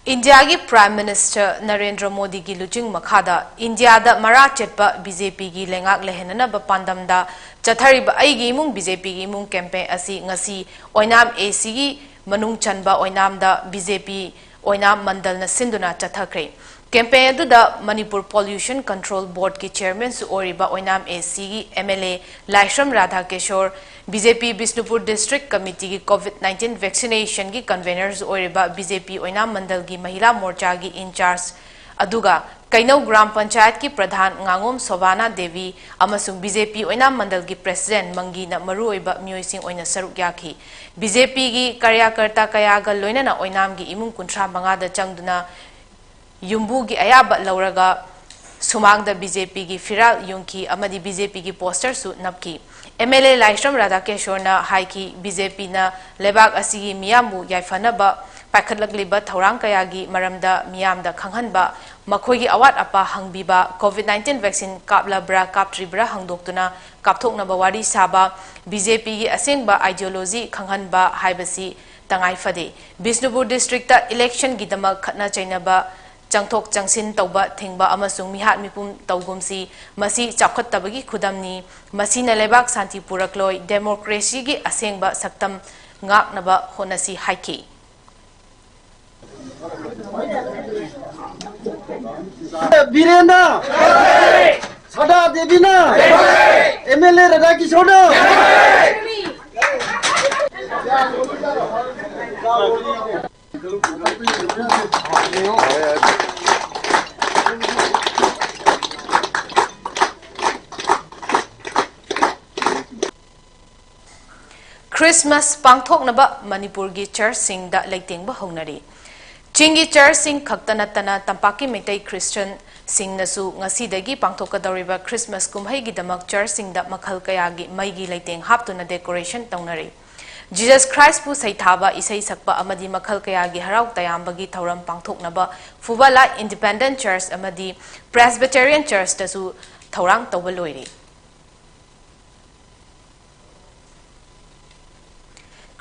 ꯏꯟꯗꯤꯌꯥꯒꯤ Prime Minister ꯅꯔꯦꯟꯗ꯭ꯔ ꯃꯣꯗꯤꯒꯤ ꯂꯨꯆꯤꯡ ꯃꯈꯥꯗ ꯏꯟꯗꯤꯌꯥꯗ ꯃꯔꯥ ꯆꯦꯠꯄ BJPꯒꯤ ꯂꯩꯉꯥꯛ ꯂꯩꯍꯟꯅꯅꯕ ꯄꯥꯟꯗꯝꯗ ꯆꯠꯊꯔꯤꯕ "ꯑꯩꯒꯤ ꯏꯃꯨꯡ BJPꯒꯤ ꯏꯃꯨꯡ" campaign ꯑꯁꯤ ꯉꯁꯤ ꯑꯣꯏꯅꯥꯝ ACꯒꯤ ꯃꯅꯨꯡ ꯆꯟꯕ ꯑꯣꯏꯅꯥꯝꯗ BJP ꯑꯣꯏꯅꯥꯝ ꯃꯟꯗꯜꯅ ꯁꯤꯟꯗꯨꯅ ꯆꯠꯊꯈ꯭ꯔꯦ꯫ Campaign ꯑꯗꯨꯗ ꯃꯅꯤꯄꯨꯔ Pollution Control Boardꯀꯤ chairmanꯁꯨ ꯑꯣꯏꯔꯤꯕ ꯑꯣꯏꯅꯥꯝ ACꯒꯤ MLA ꯂꯥꯏꯁ꯭ꯔꯝ ꯔꯥꯙꯥꯀꯤꯁꯣꯔ, BJP Bishnupur District Committeeꯒꯤ COVID nineteen vaccinationꯒꯤ convenerꯁꯨ ꯑꯣꯏꯔꯤꯕ BJP ꯑꯣꯏꯅꯥꯝ ꯃꯟꯗꯜꯒꯤ ꯃꯍꯤꯂꯥ ꯃꯣꯔꯆꯥꯒꯤ in charge, ꯑꯗꯨꯒ ꯀꯩꯅꯧ ꯒ꯭ꯔꯥꯝ ꯄꯟꯆꯥꯌꯠꯀꯤ ꯄ꯭ꯔꯙꯥꯟ ꯉꯥꯉꯣꯝ ꯁꯣꯚꯥꯅꯥ ꯗꯦꯕꯤ ꯑꯃꯁꯨꯡ BJP ꯑꯣꯏꯅꯥꯝ ꯃꯟꯗꯜꯒꯤ president ꯃꯪꯒꯤꯅ ꯃꯔꯨꯑꯣꯏꯕ ꯃꯤꯑꯣꯏꯁꯤꯡ ꯑꯣꯏꯅ ꯁꯔꯨꯛ ꯌꯥꯈꯤ꯫ BJPꯒꯤ ꯀꯥꯔꯌꯀꯔꯇꯥ ꯀꯌꯥꯒ ꯂꯣꯏꯅꯅ ꯑꯣꯏꯅꯥꯝꯒꯤ ꯏꯃꯨꯡ ꯀꯨꯟꯊ꯭ꯔꯥ ꯃꯉꯥꯗ ꯆꯪꯗꯨꯅ ꯌꯨꯝꯕꯨꯒꯤ ꯑꯌꯥꯕ ꯂꯧꯔꯒ ꯁꯨꯃꯥꯡꯗ ꯕꯤ ꯖꯦ ꯄꯤꯒꯤ ꯐꯤꯔꯥꯜ ꯌꯨꯡꯈꯤ ꯑꯃꯗꯤ ꯕꯤ ꯖꯦ ꯄꯤꯒꯤ ꯄꯣꯁꯇꯔꯁꯨ ꯅꯞꯈꯤ꯫ ꯑꯦꯝ ꯑꯦꯜ ꯑꯦ ꯂꯥꯏꯁ꯭ꯔꯝ ꯔꯥꯙꯥꯀꯦꯁꯣꯔꯅ ꯍꯥꯏꯈꯤ, ꯕꯤ ꯖꯦ ꯄꯤꯅ ꯂꯩꯕꯥꯛ ꯑꯁꯤꯒꯤ ꯃꯤꯌꯥꯝꯕꯨ ꯌꯥꯏꯐꯅꯕ ꯄꯥꯏꯈꯠꯂꯛꯂꯤꯕ ꯊꯧꯔꯥꯡ ꯀꯌꯥꯒꯤ ꯃꯔꯝꯗ ꯃꯤꯌꯥꯝꯗ ꯈꯪꯍꯟꯕ, ꯃꯈꯣꯏꯒꯤ ꯑꯋꯥꯠ ꯑꯄꯥ ꯍꯪꯕꯤꯕ, ꯀꯣꯚꯤꯗ ꯅꯥꯏꯟꯇꯤꯟ ꯚꯦꯛꯁꯤꯟ ꯀꯥꯞꯂꯕ꯭ꯔꯥ ꯀꯥꯞꯇ꯭ꯔꯤꯕ꯭ꯔꯥ ꯍꯪꯗꯣꯛꯇꯨꯅ ꯀꯥꯞꯊꯣꯛꯅꯕ ꯋꯥꯔꯤ ꯁꯥꯕ, ꯕꯤ ꯖꯦ ꯄꯤꯒꯤ ꯑꯁꯦꯡꯕ ideology ꯈꯪꯍꯟꯕ ꯍꯥꯏꯕꯁꯤ ꯇꯉꯥꯏ ꯐꯗꯦ꯫ ꯕꯤꯁꯅꯨꯄꯨꯔ ꯗꯤꯁꯇ꯭ꯔꯤꯛꯇ ꯏꯂꯦꯛꯁꯟꯒꯤꯗꯃꯛ ꯈꯠꯅ ꯆꯩꯅꯕ, ꯆꯪꯊꯣꯛ ꯆꯪꯁꯤꯟ ꯇꯧꯕ ꯊꯤꯡꯕ ꯑꯃꯁꯨꯡ ꯃꯤꯍꯥꯠ ꯃꯤꯄꯨꯝ ꯇꯧꯒꯨꯝꯁꯤ, ꯃꯁꯤ ꯆꯥꯎꯈꯠꯇꯕꯒꯤ ꯈꯨꯗꯝꯅꯤ꯫ ꯃꯁꯤꯅ ꯂꯩꯕꯥꯛ ꯁꯥꯟꯇꯤ ꯄꯨꯔꯛꯂꯣꯏ, ꯗꯦꯃꯣꯀ꯭ꯔꯦꯁꯤꯒꯤ ꯑꯁꯦꯡꯕ ꯁꯛꯇꯝ ꯉꯥꯛꯅꯕ ꯍꯣꯠꯅꯁꯤ ꯍꯥꯏꯈꯤ꯫ ꯕꯤꯔꯦꯟꯅ, ꯁꯗꯥ ꯗꯦꯕꯤꯅ, ꯑꯦꯝ ꯑꯦꯜ ꯑꯦ ꯔꯥꯙꯥꯀꯤꯁꯣꯔꯅ꯫ ꯈ꯭ꯔꯤꯁꯃꯥꯁ ꯄꯥꯡꯊꯣꯛꯅꯕ ꯃꯅꯤꯄꯨꯔꯒꯤ ꯆꯔꯆꯁꯤꯡꯗ ꯂꯩꯇꯦꯡꯕ ꯍꯧꯅꯔꯤ꯫ ꯆꯤꯡꯒꯤ ꯆꯔꯆꯁꯤꯡ ꯈꯛꯇ ꯅꯠꯇꯅ ꯇꯝꯄꯥꯛꯀꯤ ꯃꯩꯇꯩ ꯈ꯭ꯔꯤꯁꯇꯤꯌꯟꯁꯤꯡꯅꯁꯨ ꯉꯁꯤꯗꯒꯤ ꯄꯥꯡꯊꯣꯛꯀꯗꯧꯔꯤꯕ ꯈ꯭ꯔꯤꯁꯃꯥꯁ ꯀꯨꯝꯍꯩꯒꯤꯗꯃꯛ ꯆꯔꯆꯁꯤꯡꯗ ꯃꯈꯜ ꯀꯌꯥꯒꯤ ꯃꯩꯒꯤ ꯂꯩꯇꯦꯡ ꯍꯥꯞꯇꯨꯅ decoration ꯇꯧꯅꯔꯤ꯫ ꯖꯤꯖꯁ ꯈ꯭ꯔꯥꯏꯁꯄꯨ ꯁꯩꯊꯥꯕ, ꯏꯁꯩ ꯁꯛꯄ ꯑꯃꯗꯤ ꯃꯈꯜ ꯀꯌꯥꯒꯤ ꯍꯔꯥꯎ ꯇꯌꯥꯝꯕꯒꯤ ꯊꯧꯔꯝ ꯄꯥꯡꯊꯣꯛꯅꯕ ꯐꯨꯕꯥꯂꯥ ꯏꯟꯗꯤꯄꯦꯟꯗꯦꯟ ꯆꯔꯆ ꯑꯃꯗꯤ ꯄ꯭ꯔꯦꯁꯕꯤꯇꯦꯔꯤꯌꯟ ꯆꯔꯆꯇꯁꯨ ꯊꯧꯔꯥꯡ ꯇꯧꯕ ꯂꯣꯏꯔꯦ꯫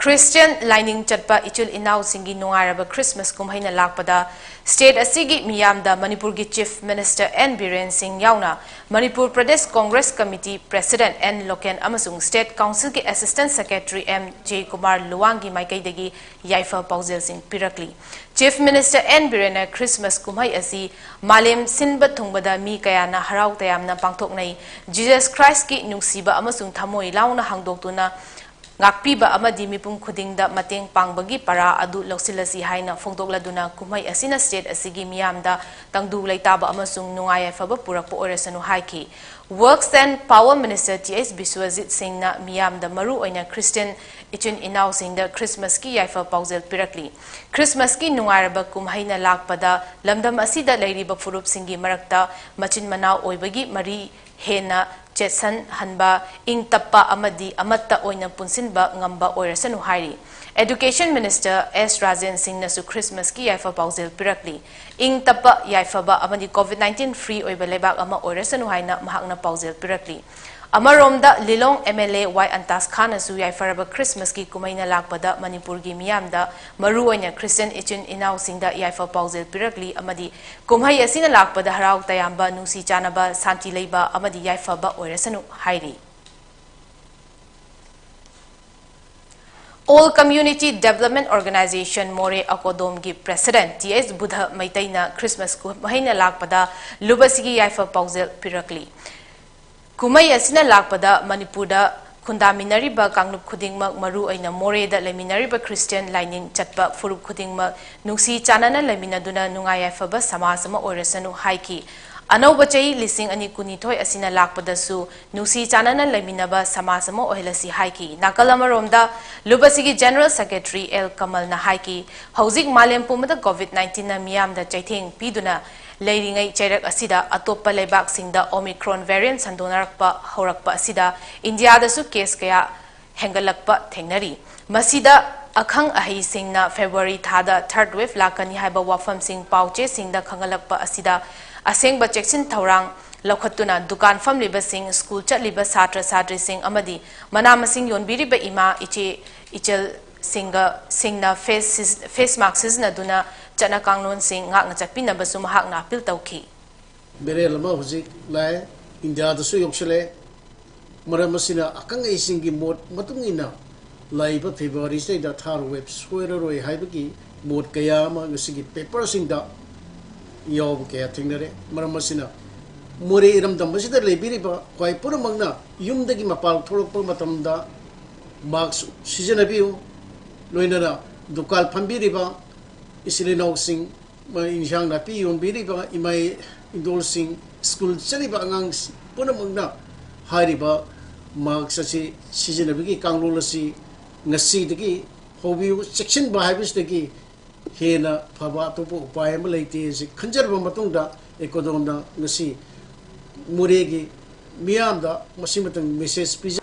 ꯈ꯭ꯔꯤꯁꯇꯤꯌꯟ ꯂꯥꯏꯅꯤꯡ ꯆꯠꯄ ꯏꯆꯤꯜ ꯏꯅꯥꯎꯁꯤꯡꯒꯤ ꯅꯨꯡꯉꯥꯏꯔꯕ ꯈ꯭ꯔꯤꯁꯃꯥꯁ ꯀꯨꯝꯍꯩꯅ ꯂꯥꯛꯄꯗ ꯁ꯭ꯇꯦꯠ ꯑꯁꯤꯒꯤ ꯃꯤꯌꯥꯝꯗ ꯃꯅꯤꯄꯨꯔꯒꯤ chief minister and Biren Singh ꯌꯥꯎꯅ Manipur Pradesh Congress committee president N Loken ꯑꯃꯁꯨꯡ ꯁ꯭ꯇꯦꯠ ꯀꯥꯎꯟꯁꯤꯜꯒꯤ ꯑꯦꯁꯤꯁꯇꯦꯟꯠ ꯁꯦꯀ꯭ꯔꯦꯇꯔꯤ ꯑꯦꯝ ꯖꯦꯀꯨꯃꯥꯔ ꯂꯨꯋꯥꯡꯒꯤ ꯃꯥꯏꯀꯩꯗꯒꯤ ꯌꯥꯏꯐ ꯄꯥꯎꯖꯦꯜꯁꯤꯡ ꯄꯤꯔꯛꯂꯤ꯫ ꯆꯤꯐ ꯃꯤꯅꯤꯁꯇꯔ ꯑꯦꯟ ꯕꯤꯔꯦꯟꯅ ꯈ꯭ꯔꯤꯁꯃꯥꯁ ꯀꯨꯝꯍꯩ ꯑꯁꯤ ꯃꯥꯂꯦꯝ ꯁꯤꯟꯕ ꯊꯨꯡꯕꯗ ꯃꯤ ꯀꯌꯥꯅ ꯍꯔꯥꯎ ꯇꯌꯥꯝꯅ ꯄꯥꯡꯊꯣꯛꯅꯩ꯫ ꯖꯤꯖꯁ ꯈ꯭ꯔꯥꯏꯁꯀꯤ ꯅꯨꯡꯁꯤꯕ ꯑꯃꯁꯨꯡ ꯊꯃꯣꯏ ꯂꯥꯎꯅ ꯍꯥꯡꯗꯣꯛꯇꯨꯅ ꯉꯥꯛꯄꯤꯕ ꯑꯃꯗꯤ ꯃꯤꯄꯨꯝ ꯈꯨꯗꯤꯡꯗ ꯃꯇꯦꯡ ꯄꯥꯡꯕꯒꯤ ꯄꯔꯥ ꯑꯗꯨ ꯂꯧꯁꯤꯜꯂꯁꯤ ꯍꯥꯏꯅ ꯐꯣꯡꯗꯣꯛꯂꯗꯨꯅ ꯀꯨꯝꯍꯩ ꯑꯁꯤꯅ state ꯑꯁꯤꯒꯤ ꯃꯤꯌꯥꯝꯗ ꯇꯪꯗꯨ ꯂꯩꯇꯥꯕ ꯑꯃꯁꯨꯡ ꯅꯨꯡꯉꯥꯏ ꯌꯥꯏꯐꯕ ꯄꯨꯔꯛꯄ ꯑꯣꯏꯔꯁꯅꯨ ꯍꯥꯏꯈꯤ꯫ Works and Power Minister T H Biswajit ꯁꯤꯡꯅ ꯃꯤꯌꯥꯝꯗ ꯃꯔꯨ ꯑꯣꯏꯅ Christian ꯏꯆꯤꯟ ꯏꯅꯥꯎꯁꯤꯡꯗ Christmasꯀꯤ ꯌꯥꯏꯐ ꯄꯥꯎꯖꯦꯜ ꯄꯤꯔꯛꯂꯤ꯫ Christmasꯀꯤ ꯅꯨꯡꯉꯥꯏꯔꯕ ꯀꯨꯝꯍꯩꯅ ꯂꯥꯛꯄꯗ ꯂꯝꯗꯝ ꯑꯁꯤꯗ ꯂꯩꯔꯤꯕ ꯐꯨꯔꯨꯞꯁꯤꯡꯒꯤ ꯃꯔꯛꯇ ꯃꯆꯤꯟ ꯃꯅꯥꯎ ꯑꯣꯏꯕꯒꯤ ꯃꯔꯤ ꯍꯦꯟꯅ ꯆꯦꯠꯁꯟꯍꯟꯕ, ꯏꯪ ꯇꯞꯄ ꯑꯃꯗꯤ ꯑꯃꯠꯇ ꯑꯣꯏꯅ ꯄꯨꯟꯁꯤꯟꯕ ꯉꯝꯕ ꯑꯣꯏꯔꯁꯅꯨ ꯍꯥꯏꯔꯤ꯫ Education Minister ꯑꯦꯁ ꯔꯥꯖꯦꯟ ꯁꯤꯡꯅꯁꯨ Christmasꯀꯤ ꯌꯥꯏꯐ ꯄꯥꯎꯖꯦꯜ ꯄꯤꯔꯛꯂꯤ꯫ ꯏꯪ ꯇꯞꯄ, ꯌꯥꯏꯐꯕ ꯑꯃꯗꯤ COVID nineteen free ꯑꯣꯏꯕ ꯂꯩꯕꯥꯛ ꯑꯃ ꯑꯣꯏꯔꯁꯅꯨ ꯍꯥꯏꯅ ꯃꯍꯥꯛꯅ ꯄꯥꯎꯖꯦꯜ ꯄꯤꯔꯛꯂꯤ꯫ ꯑꯃꯔꯣꯝꯗ, ꯂꯤꯂꯣꯡ ꯑꯦꯝ ꯑꯦꯜ ꯑꯦ ꯋꯥꯏ ꯑꯟꯇꯥꯁ ꯈꯥꯟꯅꯁꯨ ꯌꯥꯏꯐꯔꯕ Christmasꯀꯤ ꯀꯨꯝꯍꯩꯅ ꯂꯥꯛꯄꯗ ꯃꯅꯤꯄꯨꯔꯒꯤ ꯃꯤꯌꯥꯝꯗ, ꯃꯔꯨꯑꯣꯏꯅ Christian ꯏꯆꯤꯟ ꯏꯅꯥꯎꯁꯤꯡꯗ ꯌꯥꯏꯐ ꯄꯥꯎꯖꯦꯜ ꯄꯤꯔꯛꯂꯤ ꯑꯃꯗꯤ ꯀꯨꯝꯍꯩ ꯑꯁꯤꯅ ꯂꯥꯛꯄꯗ ꯍꯔꯥꯎ ꯇꯌꯥꯝꯕ, ꯅꯨꯡꯁꯤ ꯆꯥꯟꯅꯕ, ꯁꯥꯟꯇꯤ ꯂꯩꯕ ꯑꯃꯗꯤ ꯌꯥꯏꯐꯕ ꯑꯣꯏꯔꯁꯅꯨ ꯍꯥꯏꯔꯤ꯫ All Community Development Organization ꯃꯣꯔꯦ ꯑꯀꯣꯗꯣꯝꯒꯤ President ꯇꯤ ꯑꯦꯁ ꯕꯨꯙ ꯃꯩꯇꯩꯅ Christmas ꯀꯨꯝꯍꯩꯅ ꯂꯥꯛꯄꯗ ꯂꯨꯕꯁꯤꯒꯤ ꯌꯥꯏꯐ ꯄꯥꯎꯖꯦꯜ ꯄꯤꯔꯛꯂꯤ꯫ ꯀꯨꯝꯍꯩ ꯑꯁꯤꯅ ꯂꯥꯛꯄꯗ ꯃꯅꯤꯄꯨꯔꯗ ꯈꯨꯟꯗꯥꯃꯤꯟꯅꯔꯤꯕ ꯀꯥꯡꯂꯨꯞ ꯈꯨꯗꯤꯡꯃꯛ, ꯃꯔꯨꯑꯣꯏꯅ ꯃꯣꯔꯦꯗ ꯂꯩꯃꯤꯟꯅꯔꯤꯕ Christian ꯂꯥꯏꯅꯤꯡ ꯆꯠꯄ ꯐꯨꯔꯨꯞ ꯈꯨꯗꯤꯡꯃꯛ ꯅꯨꯡꯁꯤ ꯆꯥꯟꯅꯅ ꯂꯩꯃꯤꯟꯅꯗꯨꯅ ꯅꯨꯡꯉꯥꯏ ꯌꯥꯏꯐꯕ ꯁꯃꯥꯖ ꯑꯃ ꯑꯣꯏꯔꯁꯅꯨ ꯍꯥꯏꯈꯤ꯫ ꯑꯅꯧꯕ ꯆꯍꯤ ꯂꯤꯁꯤꯡ ꯑꯅꯤ ꯀꯨꯟꯅꯤꯊꯣꯏ ꯑꯁꯤꯅ ꯂꯥꯛꯄꯗꯁꯨ ꯅꯨꯡꯁꯤ ꯆꯥꯟꯅꯅ ꯂꯩꯃꯤꯟꯅꯕ ꯁꯃꯥꯖ ꯑꯃ ꯑꯣꯏꯍꯜꯂꯁꯤ ꯍꯥꯏꯈꯤ꯫ ꯅꯥꯀꯜ ꯑꯃꯔꯣꯝꯗ, ꯂꯨꯕꯁꯤꯒꯤ General Secretary ꯑꯦꯜ ꯀꯃꯜꯅ ꯍꯥꯏꯈꯤ, ꯍꯧꯖꯤꯛ ꯃꯥꯂꯦꯝ ꯄꯨꯝꯕꯗ COVID nineteenꯅ ꯃꯤꯌꯥꯝꯗ ꯆꯩꯊꯦꯡ ꯄꯤꯗꯨꯅ ꯂꯩꯔꯤꯉꯩ ꯆꯩꯔꯛ ꯑꯁꯤꯗ ꯑꯇꯣꯞꯄ ꯂꯩꯕꯥꯛꯁꯤꯡꯗ Omicron variant ꯁꯟꯗꯣꯛꯅꯔꯛꯄ ꯍꯧꯔꯛꯄ ꯑꯁꯤꯗ ꯏꯟꯗꯤꯌꯥꯗꯁꯨ case ꯀꯌꯥ ꯍꯦꯟꯒꯠꯂꯛꯄ ꯊꯦꯡꯅꯔꯤ꯫ ꯃꯁꯤꯗ ꯑꯈꯪ ꯑꯍꯩꯁꯤꯡꯅ February ꯊꯥꯗ third wave ꯂꯥꯛꯀꯅꯤ ꯍꯥꯏꯕ ꯋꯥꯐꯝꯁꯤꯡ ꯄꯥꯎꯆꯦꯁꯤꯡꯗ ꯈꯪꯍꯜꯂꯛꯄ ꯑꯁꯤꯗ ꯑꯁꯦꯡꯕ ꯆꯦꯛꯁꯤꯟ ꯊꯧꯔꯥꯡ ꯂꯧꯈꯠꯇꯨꯅ ꯗꯨꯀꯥꯟ ꯐꯝꯂꯤꯕꯁꯤꯡ, ꯁ꯭ꯀꯨꯜ ꯆꯠꯂꯤꯕ ꯁꯥꯇ꯭ꯔ ꯁꯥꯇ꯭ꯔꯤꯁꯤꯡ ꯑꯃꯗꯤ ꯃꯅꯥ ꯃꯁꯤꯡ ꯌꯣꯟꯕꯤꯔꯤꯕ ꯏꯃꯥ, ꯏꯆꯦ, ꯏꯆꯜꯁꯤꯡꯒ, ꯁꯤꯡꯅ face ꯁꯤꯖ-, face mask ꯁꯤꯖꯤꯟꯅꯗꯨꯅ ꯆꯠꯅ ꯀꯥꯡꯂꯣꯟꯁꯤꯡ ꯉꯥꯛꯅ ꯆꯠꯄꯤꯅꯕꯁꯨ ꯃꯍꯥꯛꯅ appeal ꯇꯧꯈꯤ꯫ ꯃꯤꯔꯦꯜ ꯑꯃ ꯍꯧꯖꯤꯛ ꯂꯥꯛꯑꯦ, ꯏꯟꯗꯤꯌꯥꯗꯁꯨ ꯌꯧꯁꯤꯜꯂꯛꯑꯦ꯫ ꯃꯔꯝ ꯑꯁꯤꯅ ꯑꯈꯪ ꯑꯍꯩꯁꯤꯡꯒꯤ ꯃꯣꯠ ꯃꯇꯨꯡ ꯏꯟꯅ ꯂꯥꯛꯏꯕ February ꯁꯤꯗꯩꯗ third wave ꯁꯣꯏꯔꯔꯣꯏ ꯍꯥꯏꯕꯒꯤ ꯃꯣꯠ ꯀꯌꯥ ꯑꯃ ꯉꯁꯤꯒꯤ paperꯁꯤꯡꯗ ꯌꯥꯎꯕ ꯀꯌꯥ ꯊꯦꯡꯅꯔꯦ꯫ ꯃꯔꯝ ꯑꯁꯤꯅ ꯃꯣꯔꯦ ꯏꯔꯝꯗꯝ ꯑꯁꯤꯗ ꯂꯩꯕꯤꯔꯤꯕ ꯈ꯭ꯋꯥꯏ ꯄꯨꯝꯅꯃꯛꯅ ꯌꯨꯝꯗꯒꯤ ꯃꯄꯥꯟ ꯊꯣꯛꯂꯛꯄ ꯃꯇꯝꯗ ꯃꯥꯛꯁ ꯁꯤꯖꯤꯟꯅꯕꯤꯌꯨ꯫ ꯂꯣꯏꯅꯅ ꯗꯨꯀꯥꯟ ꯐꯝꯕꯤꯔꯤꯕ ꯏꯆꯤꯜ ꯏꯅꯥꯎꯁꯤꯡ, ꯏꯟꯁꯥꯡ ꯅꯥꯄꯤ ꯌꯣꯟꯕꯤꯔꯤꯕ ꯏꯃꯥ ꯏꯟꯗꯣꯜꯁꯤꯡ, ꯁ꯭ꯀꯨꯜ ꯆꯠꯂꯤꯕ ꯑꯉꯥꯡ ꯄꯨꯝꯅꯃꯛꯅ ꯍꯥꯏꯔꯤꯕ ꯃꯥꯛꯁ ꯑꯁꯤ ꯁꯤꯖꯤꯟꯅꯕꯒꯤ ꯀꯥꯡꯂꯣꯟ ꯑꯁꯤ ꯉꯁꯤꯗꯒꯤ ꯍꯧꯕꯤꯌꯨ꯫ ꯆꯦꯛꯁꯤꯟꯕ ꯍꯥꯏꯕꯁꯤꯗꯒꯤ ꯍꯦꯟꯅ ꯐꯕ ꯑꯇꯣꯞꯄ ꯎꯄꯥꯏ ꯑꯃ ꯂꯩꯇꯦ ꯍꯥꯏꯁꯤ ꯈꯟꯖꯔꯕ ꯃꯇꯨꯡꯗ, ꯑꯦꯀꯣꯗꯣꯝꯅ ꯉꯁꯤ ꯃꯣꯔꯦꯒꯤ ꯃꯤꯌꯥꯝꯗ ꯃꯁꯤꯃꯇꯪ ꯃꯦꯁꯦꯖ ꯄꯤꯖ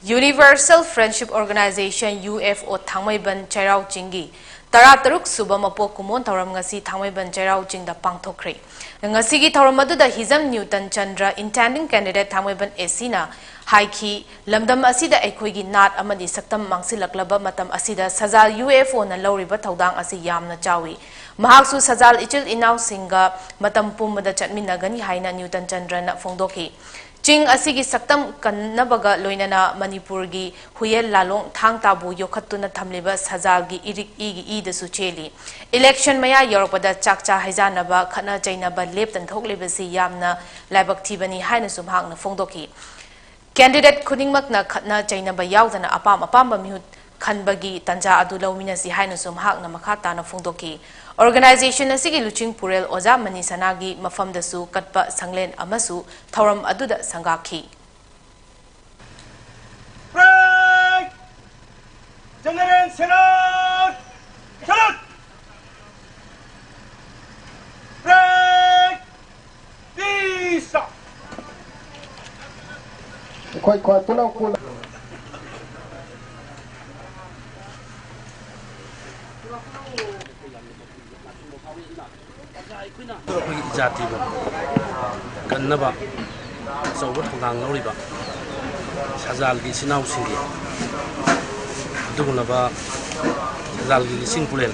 Universal Friendship Organization, U F O, ꯊꯥꯡꯃꯩꯕꯟ ꯆꯩꯔꯥꯎ ꯆꯤꯡꯒꯤ ꯇꯔꯥꯇꯔꯨꯛ ꯁꯨꯕ ꯃꯄꯣꯛ ꯀꯨꯝꯑꯣꯟ ꯊꯧꯔꯝ ꯉꯁꯤ ꯊꯥꯡꯃꯩꯕꯟ ꯆꯩꯔꯥꯎ ꯆꯤꯡꯗ ꯄꯥꯡꯊꯣꯛꯈ꯭ꯔꯦ꯫ ꯉꯁꯤꯒꯤ ꯊꯧꯔꯝ ꯑꯗꯨꯗ ꯍꯤꯖꯝ ꯅ꯭ꯌꯨꯇꯟ Chandra, intending candidate, Thangmeiband A C ꯅ ꯍꯥꯏꯈꯤ, ꯂꯝꯗꯝ ꯑꯁꯤꯗ ꯑꯩꯈꯣꯏꯒꯤ ꯅꯥꯠ ꯑꯃꯗꯤ ꯁꯛꯇꯝ ꯃꯥꯡꯁꯤꯜꯂꯛꯂꯕ ꯃꯇꯝ ꯑꯁꯤꯗ ꯁꯖꯥꯜ U F O ꯅ ꯂꯧꯔꯤꯕ ꯊꯧꯗꯥꯡ ꯑꯁꯤ ꯌꯥꯝꯅ ꯆꯥꯎꯏ꯫ ꯃꯍꯥꯛꯁꯨ ꯁꯖꯥꯜ ꯏꯆꯤꯜ ꯏꯅꯥꯎꯁꯤꯡꯒ ꯃꯇꯝ ꯄꯨꯝꯕꯗ ꯆꯠꯃꯤꯟꯅꯒꯅꯤ ꯍꯥꯏꯅ ꯅ꯭ꯌꯨꯇꯟ ꯆꯟꯗ꯭ꯔꯅ ꯐꯣꯡꯗꯣꯛꯈꯤ꯫ ꯆꯤꯡ ꯑꯁꯤꯒꯤ ꯁꯛꯇꯝ ꯀꯟꯅꯕꯒ ꯂꯣꯏꯅꯅ ꯃꯅꯤꯄꯨꯔꯒꯤ ꯍꯨꯌꯦꯜ ꯂꯥꯂꯣꯡ ꯊꯥꯡ ꯇꯥꯕꯨ ꯌꯣꯛꯈꯠꯇꯨꯅ ꯊꯝꯂꯤꯕ ꯁꯖꯥꯜꯒꯤ ꯏꯔꯤꯛ ꯏꯒꯤ ꯏꯗꯁꯨ ꯆꯦꯜꯂꯤ꯫ Election ꯃꯌꯥ ꯌꯧꯔꯛꯄꯗ ꯆꯥꯛꯆꯥ ꯍꯩꯖꯥꯟꯅꯕ, ꯈꯠꯅ ꯆꯩꯅꯕ ꯂꯦꯞꯇꯅ ꯊꯣꯛꯂꯤꯕꯁꯤ ꯌꯥꯝꯅ ꯂꯥꯏꯕꯛ ꯊꯤꯕꯅꯤ ꯍꯥꯏꯅꯁꯨ ꯃꯍꯥꯛꯅ ꯐꯣꯡꯗꯣꯛꯈꯤ꯫ Candidate ꯈꯨꯗꯤꯡꯃꯛꯅ ꯈꯠꯅ ꯆꯩꯅꯕ ꯌꯥꯎꯗꯅ ꯑꯄꯥꯝ ꯑꯄꯥꯝꯕ ꯃꯤꯍꯨꯠ ꯈꯟꯕꯒꯤ ꯇꯥꯟꯖꯥ ꯑꯗꯨ ꯂꯧꯃꯤꯟꯅꯁꯤ ꯍꯥꯏꯅꯁꯨ ꯃꯍꯥꯛꯅ ꯃꯈꯥ ꯇꯥꯅ ꯐꯣꯡꯗꯣꯛꯈꯤ꯫ Organization ꯑꯁꯤꯒꯤ ꯂꯨꯆꯤꯡ ꯄꯨꯔꯦꯜ ꯑꯣꯖꯥ ꯃꯅꯤ ꯁꯅꯥꯒꯤ ꯃꯐꯝꯗꯁꯨ ꯀꯠꯄ ꯁꯪꯂꯦꯟ ꯑꯃꯁꯨ ꯊꯧꯔꯝ ꯑꯗꯨꯗ ꯁꯪꯒꯥꯈꯤ꯫ Break! General Salute! Salute! Break! Peace! ꯑꯩꯈꯣꯏ ꯈ꯭ꯋꯥꯏ ꯄꯨꯂꯞ ꯄꯨꯂꯞ ꯑꯩꯈꯣꯏꯒꯤ ꯏꯖꯥꯇꯤꯕꯨ ꯀꯟꯅꯕ ꯑꯆꯧꯕ ꯊꯧꯗꯥꯡ ꯂꯧꯔꯤꯕ ꯁꯖꯥꯜꯒꯤ ꯏꯆꯤꯟ ꯏꯅꯥꯎꯁꯤꯡꯒꯤ ꯑꯗꯨꯒꯨꯝꯂꯕ ꯁꯖꯥꯜꯒꯤ ꯂꯤꯆꯤꯡ ꯄꯨꯔꯦꯜ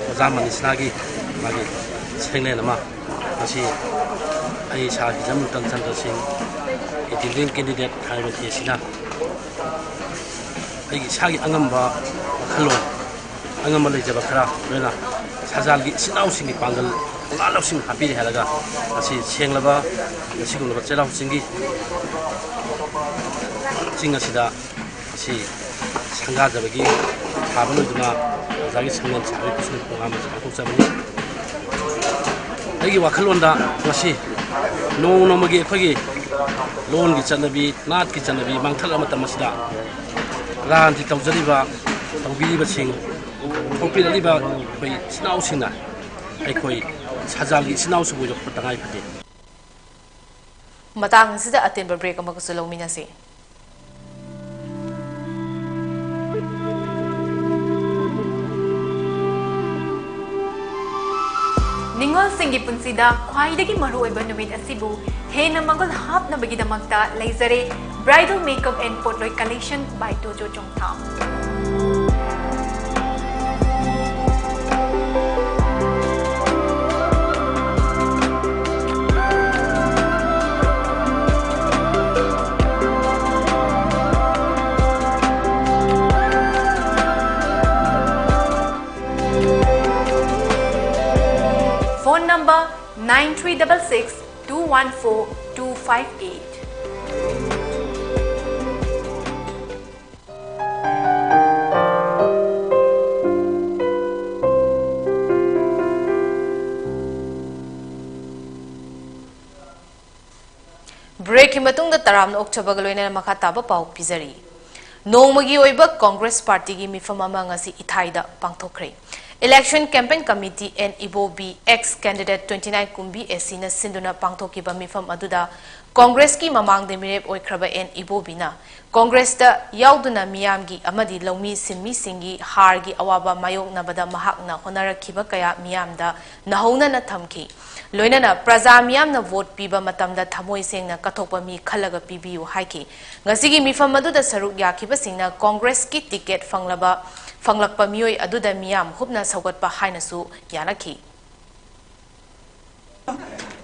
ꯑꯣꯖꯥ ꯃꯅꯤꯁꯅꯥꯒꯤ ꯃꯥꯒꯤ ꯁꯪꯂꯦꯟ ꯑꯃ ꯉꯁꯤ ꯑꯩ ꯁꯥꯔ ꯍꯤꯖꯝ ꯅ꯭ꯌꯨꯇꯟ ꯆꯟꯗ꯭ꯔ ꯁꯤꯡ, intending candidate Thangmeiband A C ꯅ ꯑꯩꯒꯤ ꯏꯁꯥꯒꯤ ꯑꯉꯝꯕ ꯋꯥꯈꯜꯂꯣꯟ, ꯑꯉꯝꯕ ꯂꯩꯖꯕ ꯈꯔ, ꯂꯣꯏꯅ ꯁꯖꯥꯜꯒꯤ ꯏꯆꯤꯟ ꯏꯅꯥꯎꯁꯤꯡꯒꯤ ꯄꯥꯡꯒꯜ ꯄꯨꯡꯂꯥ ꯂꯧꯁꯤꯡ ꯍꯥꯞꯄꯤꯔꯦ ꯍꯥꯏꯔꯒ ꯉꯁꯤ ꯁꯦꯡꯂꯕ ꯑꯁꯤꯒꯨꯝꯂꯕ ꯆꯩꯔꯥꯎ ꯆꯤꯡꯒꯤ ꯆꯤꯡ ꯑꯁꯤꯗ ꯉꯁꯤ ꯁꯪꯒꯥꯖꯕꯒꯤ ꯊꯥꯕ ꯂꯣꯏꯗꯨꯅ ꯑꯣꯖꯥꯒꯤ ꯁꯪꯒꯣꯜ ꯁꯥꯕꯒꯤ ꯈꯨꯠꯁꯨꯃꯟ ꯄ꯭ꯔꯣꯒ꯭ꯔꯥꯝ ꯑꯁꯤ ꯄꯥꯡꯊꯣꯛꯆꯕꯅꯤ꯫ ꯑꯩꯒꯤ ꯋꯥꯈꯜꯂꯣꯟꯗ ꯉꯁꯤ ꯅꯣꯡꯃ ꯅꯣꯡꯃꯒꯤ ꯑꯩꯈꯣꯏꯒꯤ ꯂꯣꯟꯒꯤ ꯆꯠꯅꯕꯤ, ꯅꯥꯠꯀꯤ ꯆꯠꯅꯕꯤ ꯃꯥꯡꯊꯔꯛꯂꯕ ꯃꯇꯝ ꯑꯁꯤꯗ ꯔꯥꯟꯗꯤ ꯇꯧꯖꯔꯤꯕ, ꯇꯧꯕꯤꯔꯤꯕꯁꯤꯡ, ꯊꯣꯛꯄꯤꯔꯛꯂꯤꯕ ꯑꯩꯈꯣꯏ ꯏꯆꯤꯟ ꯏꯅꯥꯎꯁꯤꯡꯅ ꯑꯩꯈꯣꯏ ꯁꯖꯥꯜꯒꯤ ꯏꯆꯤꯟ ꯏꯅꯥꯎꯁꯤꯡꯕꯨ ꯌꯣꯛꯄ ꯇꯉꯥꯏ ꯐꯗꯦ꯫ ꯃꯇꯥꯡ ꯑꯁꯤꯗ ꯑꯇꯦꯟꯕ ꯕ꯭ꯔꯦꯛ ꯑꯃꯒꯁꯨ ꯂꯧꯃꯤꯟꯅꯁꯤ꯫ ꯅꯤꯡꯉꯣꯜꯁꯤꯡꯒꯤ ꯄꯨꯟꯁꯤꯗ ꯈ꯭ꯋꯥꯏꯗꯒꯤ ꯃꯔꯨꯑꯣꯏꯕ ꯅꯨꯃꯤꯠ ꯑꯁꯤꯕꯨ ꯍꯦꯟꯅ ꯃꯒꯨꯟ ꯍꯥꯞꯅꯕꯒꯤꯗꯃꯛꯇ ꯂꯩꯖꯔꯦ Bridal Makeup and Potloy Collection by Tojo Chongtha꯫ Phone number nine three double six two one four two five eight꯫ ꯕ꯭ꯔꯦꯛꯀꯤ ꯃꯇꯨꯡꯗ ꯇꯔꯥꯝꯅ ꯑꯣꯛꯆꯕꯒ ꯂꯣꯏꯅꯅ ꯃꯈꯥ ꯇꯥꯕ ꯄꯥꯎ ꯄꯤꯖꯔꯤ꯫ ꯅꯣꯡꯃꯒꯤ ꯑꯣꯏꯕ ꯀꯣꯡꯒ꯭ꯔꯦꯁ ꯄꯥꯔꯇꯤꯒꯤ ꯃꯤꯐꯝ ꯑꯃ ꯉꯁꯤ ꯏꯊꯥꯏꯗ ꯄꯥꯡꯊꯣꯛꯈ꯭ꯔꯦ꯫ Election Campaign Committee ꯑꯦꯟ ꯏꯕꯣꯕꯤ, ex candidate twenty nine Kumbi ꯑꯦꯁꯤꯅ ꯁꯤꯟꯗꯨꯅ ꯄꯥꯡꯊꯣꯛꯈꯤꯕ ꯃꯤꯐꯝ ꯑꯗꯨꯗ ꯀꯣꯡꯒ꯭ꯔꯦꯁꯀꯤ ꯃꯃꯥꯡꯗ ꯃꯤꯔꯦꯞ ꯑꯣꯏꯈ꯭ꯔꯕ ꯑꯦꯟ ꯏꯕꯣꯕꯤꯅ ꯀꯣꯡꯒ꯭ꯔꯦꯁꯇ ꯌꯥꯎꯗꯨꯅ ꯃꯤꯌꯥꯝꯒꯤ ꯑꯃꯗꯤ ꯂꯧꯃꯤ ꯁꯤꯟꯃꯤꯁꯤꯡꯒꯤ ꯍꯥꯔꯒꯤ ꯑꯋꯥꯕ ꯃꯥꯌꯣꯛꯅꯕꯗ ꯃꯍꯥꯛꯅ ꯍꯣꯠꯅꯔꯛꯈꯤꯕ ꯀꯌꯥ ꯃꯤꯌꯥꯝꯗ ꯅꯧꯍꯧꯅꯅ ꯊꯝꯈꯤ꯫ ꯂꯣꯏꯅꯅ ꯄ꯭ꯔꯖꯥ ꯃꯤꯌꯥꯝꯅ ꯚꯣꯠ ꯄꯤꯕ ꯃꯇꯝꯗ ꯊꯃꯣꯏ ꯁꯦꯡꯅ ꯀꯠꯊꯣꯛꯄ ꯃꯤ ꯈꯜꯂꯒ ꯄꯤꯕꯤꯌꯨ ꯍꯥꯏꯈꯤ꯫ ꯉꯁꯤꯒꯤ ꯃꯤꯐꯝ ꯑꯗꯨꯗ ꯁꯔꯨꯛ ꯌꯥꯈꯤꯕꯁꯤꯡꯅ ꯀꯣꯡꯒ꯭ꯔꯦꯁꯀꯤ ꯇꯤꯀꯦꯠ ꯐꯪꯂꯕ, ꯐꯪꯂꯛꯄ ꯃꯤꯑꯣꯏ ꯑꯗꯨꯗ ꯃꯤꯌꯥꯝ ꯍꯨꯞꯅ ꯁꯧꯒꯠꯄ ꯍꯥꯏꯅꯁꯨ ꯌꯥꯅꯈꯤ꯫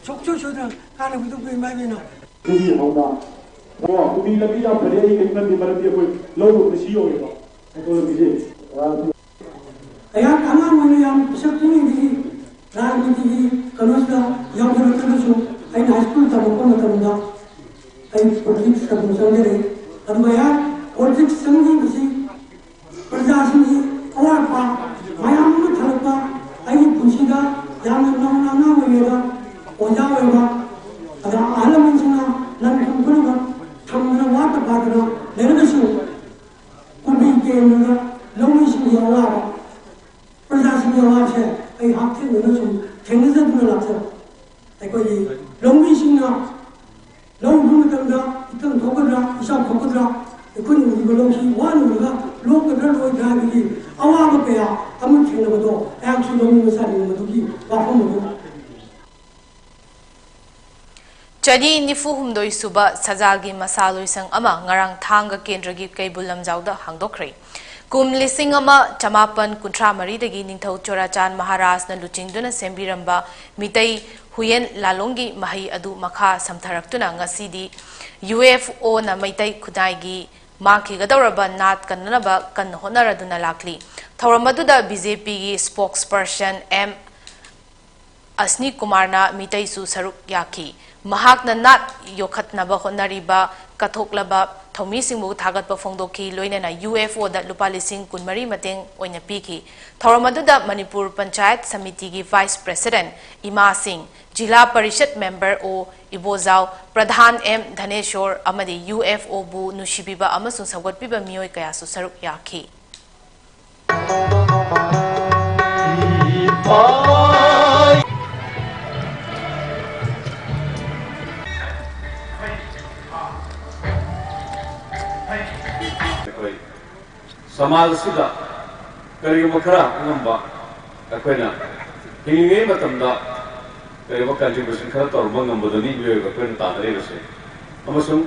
ꯁꯨꯛꯁꯣꯏ ꯁꯣꯏꯗꯅ ꯀꯥꯟꯅꯕꯗꯨ ꯄꯤ ꯃꯥꯏ ꯃꯤꯅ꯫ ꯑꯗꯨꯒꯤ ꯍꯧꯅ꯫ ꯑꯣ, ꯀꯨꯝꯕꯤ ꯂꯝꯕꯤ ꯌꯥꯝ ꯐꯔꯦ, ꯑꯩ ꯀꯩꯝ ꯈꯟꯗꯦ, ꯃꯔꯝꯗꯤ ꯑꯩꯈꯣꯏ ꯂꯧ ꯎꯕꯗ ꯁꯤ ꯌꯧꯔꯦꯕ꯫ ꯑꯩꯈꯣꯏ ꯂꯝꯕꯤꯁꯦ꯫ ꯑꯩꯍꯥꯛ ꯑꯉꯥꯡ ꯑꯣꯏꯅ ꯌꯥꯝ ꯄꯤꯁꯛ ꯄꯤꯛꯏꯉꯩꯗꯒꯤ ꯔꯥꯖꯅꯤꯇꯤꯒꯤ ꯀꯩꯅꯣꯁꯤꯗ ꯌꯥꯎꯖꯔꯛꯇ꯭ꯔꯒꯁꯨ ꯑꯩꯅ ꯍꯥꯏ ꯁ꯭ꯀꯨꯜ ꯇꯝꯃꯛꯄ ꯃꯇꯝꯗ ꯑꯩ ꯄꯣꯂꯤꯇꯤꯛꯁꯇ ꯑꯗꯨꯝ ꯆꯪꯖꯔꯛꯏ꯫ ꯑꯗꯨꯒ ꯑꯩꯍꯥꯛ ꯄꯣꯂꯤꯇꯤꯛꯁ ꯆꯪꯈꯤꯕꯁꯤ ꯄ꯭ꯔꯖꯥꯁꯤꯡꯒꯤ ꯑꯋꯥꯠꯄ ꯃꯌꯥꯝ ꯑꯃ ꯊꯜꯂꯛꯄ, ꯑꯩꯒꯤ ꯄꯨꯟꯁꯤꯗ ꯌꯥꯝꯅ ꯅꯧꯅ ꯑꯉꯥꯡ ꯑꯣꯏꯔꯤꯉꯩꯗ ꯑꯣꯖꯥ ꯑꯣꯏꯔꯕ, ꯑꯗ ꯑꯍꯜ ꯂꯃꯟꯁꯤꯡꯅ ꯂꯟ ꯊꯨꯝ ꯄꯨꯝꯅꯃꯛ ꯊꯝꯗꯅ ꯋꯥꯠꯇ ꯄꯥꯗꯅ ꯂꯩꯔꯒꯁꯨ ꯀꯨꯝꯕꯤ ꯀꯦꯟꯗꯨꯅ ꯂꯧꯃꯤꯁꯤꯡꯒꯤ ꯑꯋꯥꯕ, ꯄ꯭ꯔꯖꯥꯁꯤꯡꯒꯤ ꯑꯋꯥꯕꯁꯦ ꯑꯩ ꯍꯛꯊꯦꯡꯅꯅ ꯁꯨꯝ ꯊꯦꯡꯅꯖꯗꯨꯅ ꯂꯥꯛꯆꯕ꯫ ꯑꯩꯈꯣꯏꯒꯤ ꯂꯧꯃꯤꯁꯤꯡꯅ ꯂꯧ ꯎꯕ ꯃꯇꯝꯗ ꯏꯀꯪ ꯊꯣꯛꯀꯗ꯭ꯔꯥ, ꯏꯆꯥꯎ ꯊꯣꯛꯀꯗ꯭ꯔꯥ, ꯑꯩꯈꯣꯏꯅ ꯎꯔꯤꯕ ꯂꯧꯁꯤ ꯋꯥꯅ ꯎꯔꯒ ꯂꯣꯛꯀꯗ꯭ꯔꯥ ꯂꯣꯏꯗ꯭ꯔꯥ ꯍꯥꯏꯕꯒꯤ ꯑꯋꯥꯕ ꯀꯌꯥ ꯑꯃ ꯊꯦꯡꯅꯕꯗꯣ ꯑꯩꯍꯥꯛꯁꯨ ꯂꯧꯃꯤ ꯃꯆꯥꯅꯤ ꯃꯗꯨꯒꯤ ꯋꯥꯐꯝ ꯑꯗꯨ꯫ ꯆꯅꯤ ꯅꯤꯐꯨ ꯍꯨꯝꯗꯣꯏ ꯁꯨꯕ ꯁꯖꯥꯜꯒꯤ ꯃꯁꯥ ꯂꯣꯏꯁꯪ ꯑꯃ ꯉꯔꯥꯡ ꯊꯥꯡꯒ ꯀꯦꯟꯗ꯭ꯔꯒꯤ ꯀꯩꯕꯨꯜ ꯂꯝꯖꯥꯎꯗ ꯍꯥꯡꯗꯣꯛꯈ꯭ꯔꯦ꯫ ꯀꯨꯝ ꯂꯤꯁꯤꯡ ꯑꯃ ꯆꯃꯥꯄꯟ ꯀꯨꯟꯊ꯭ꯔꯥ ꯃꯔꯤꯗꯒꯤ ꯅꯤꯡꯊꯧ ꯆꯣꯔꯥꯆꯥꯟ ꯃꯍꯥꯔꯥꯖꯅ ꯂꯨꯆꯤꯡꯗꯨꯅ ꯁꯦꯝꯕꯤꯔꯝꯕ ꯃꯤꯇꯩ ꯍꯨꯌꯦꯟ ꯂꯥꯂꯣꯡꯒꯤ ꯃꯍꯩ ꯑꯗꯨ ꯃꯈꯥ ꯁꯝꯊꯔꯛꯇꯨꯅ ꯉꯁꯤꯗꯤ ꯌꯨ ꯑꯦꯐ ꯑꯣꯅ ꯃꯩꯇꯩ ꯈꯨꯟꯅꯥꯏꯒꯤ ꯃꯥꯡꯈꯤꯒꯗꯧꯔꯕ ꯅꯥꯠ ꯀꯟꯅꯅꯕ ꯀꯟꯅ ꯍꯣꯠꯅꯔꯗꯨꯅ ꯂꯥꯛꯂꯤ꯫ ꯊꯧꯔꯝ ꯑꯗꯨꯗ ꯕꯤ ꯖꯦ ꯄꯤꯒꯤ ꯁ꯭ꯄꯣꯛꯁꯄꯔꯁꯟ ꯑꯦꯝ ꯑꯁꯅꯤ ꯀꯨꯃꯥꯔꯅ ꯃꯤꯇꯩꯁꯨ ꯁꯔꯨꯛ ꯌꯥꯈꯤ꯫ ꯃꯍꯥꯛꯅ ꯅꯥꯠ ꯌꯣꯛꯈꯠꯅꯕ ꯍꯣꯠꯅꯔꯤꯕ ꯀꯠꯊꯣꯛꯂꯕ ꯊꯧꯃꯤꯁꯤꯡꯕꯨ ꯊꯥꯒꯠꯄ ꯐꯣꯡꯗꯣꯛꯈꯤ, ꯂꯣꯏꯅꯅ ꯌꯨ ꯑꯦꯐ ꯑꯣꯗ ꯂꯨꯄꯥ ꯂꯤꯁꯤꯡ ꯀꯨꯟꯃꯔꯤ ꯃꯇꯦꯡ ꯑꯣꯏꯅ ꯄꯤꯈꯤ꯫ ꯊꯧꯔꯝ ꯑꯗꯨꯗ ꯃꯅꯤꯄꯨꯔ ꯄꯟꯆꯥꯌꯠ ꯁꯃꯤꯇꯤꯒꯤ ꯚꯥꯏꯁ ꯄ꯭ꯔꯦꯁꯤꯗꯦꯟꯠ ꯏꯃꯥ ꯁꯤꯡ, ꯖꯤꯂꯥ ꯄꯔꯤꯁꯠ ꯃꯦꯝꯕꯔ ꯑꯣ ꯏꯕꯣꯖꯥꯎ, ꯄ꯭ꯔꯙꯥꯟ ꯑꯦꯝ ꯙꯅꯦꯁꯣꯔ ꯑꯃꯗꯤ ꯌꯨ ꯑꯦꯐ ꯑꯣꯕꯨ ꯅꯨꯡꯁꯤꯕꯤꯕ ꯑꯃꯁꯨꯡ ꯁꯧꯒꯠꯄꯤꯕ ꯃꯤꯑꯣꯏ ꯀꯌꯥꯁꯨ ꯁꯔꯨꯛ ꯌꯥꯈꯤ꯫ ꯑꯩꯈꯣꯏ ꯁꯃꯥꯖ ꯑꯁꯤꯗ ꯀꯔꯤꯒꯨꯝꯕ ꯈꯔ ꯑꯉꯝꯕ ꯑꯩꯈꯣꯏꯅ ꯍꯤꯡꯂꯤꯉꯩ ꯃꯇꯝꯗ ꯀꯔꯤꯒꯨꯝꯕ contribution ꯈꯔ ꯇꯧꯔꯝꯕ ꯉꯝꯕꯗꯨꯅꯤ ꯃꯤꯑꯣꯏꯕ ꯑꯩꯈꯣꯏꯅ ꯇꯥꯟꯅꯔꯤꯕꯁꯦ꯫ ꯑꯃꯁꯨꯡ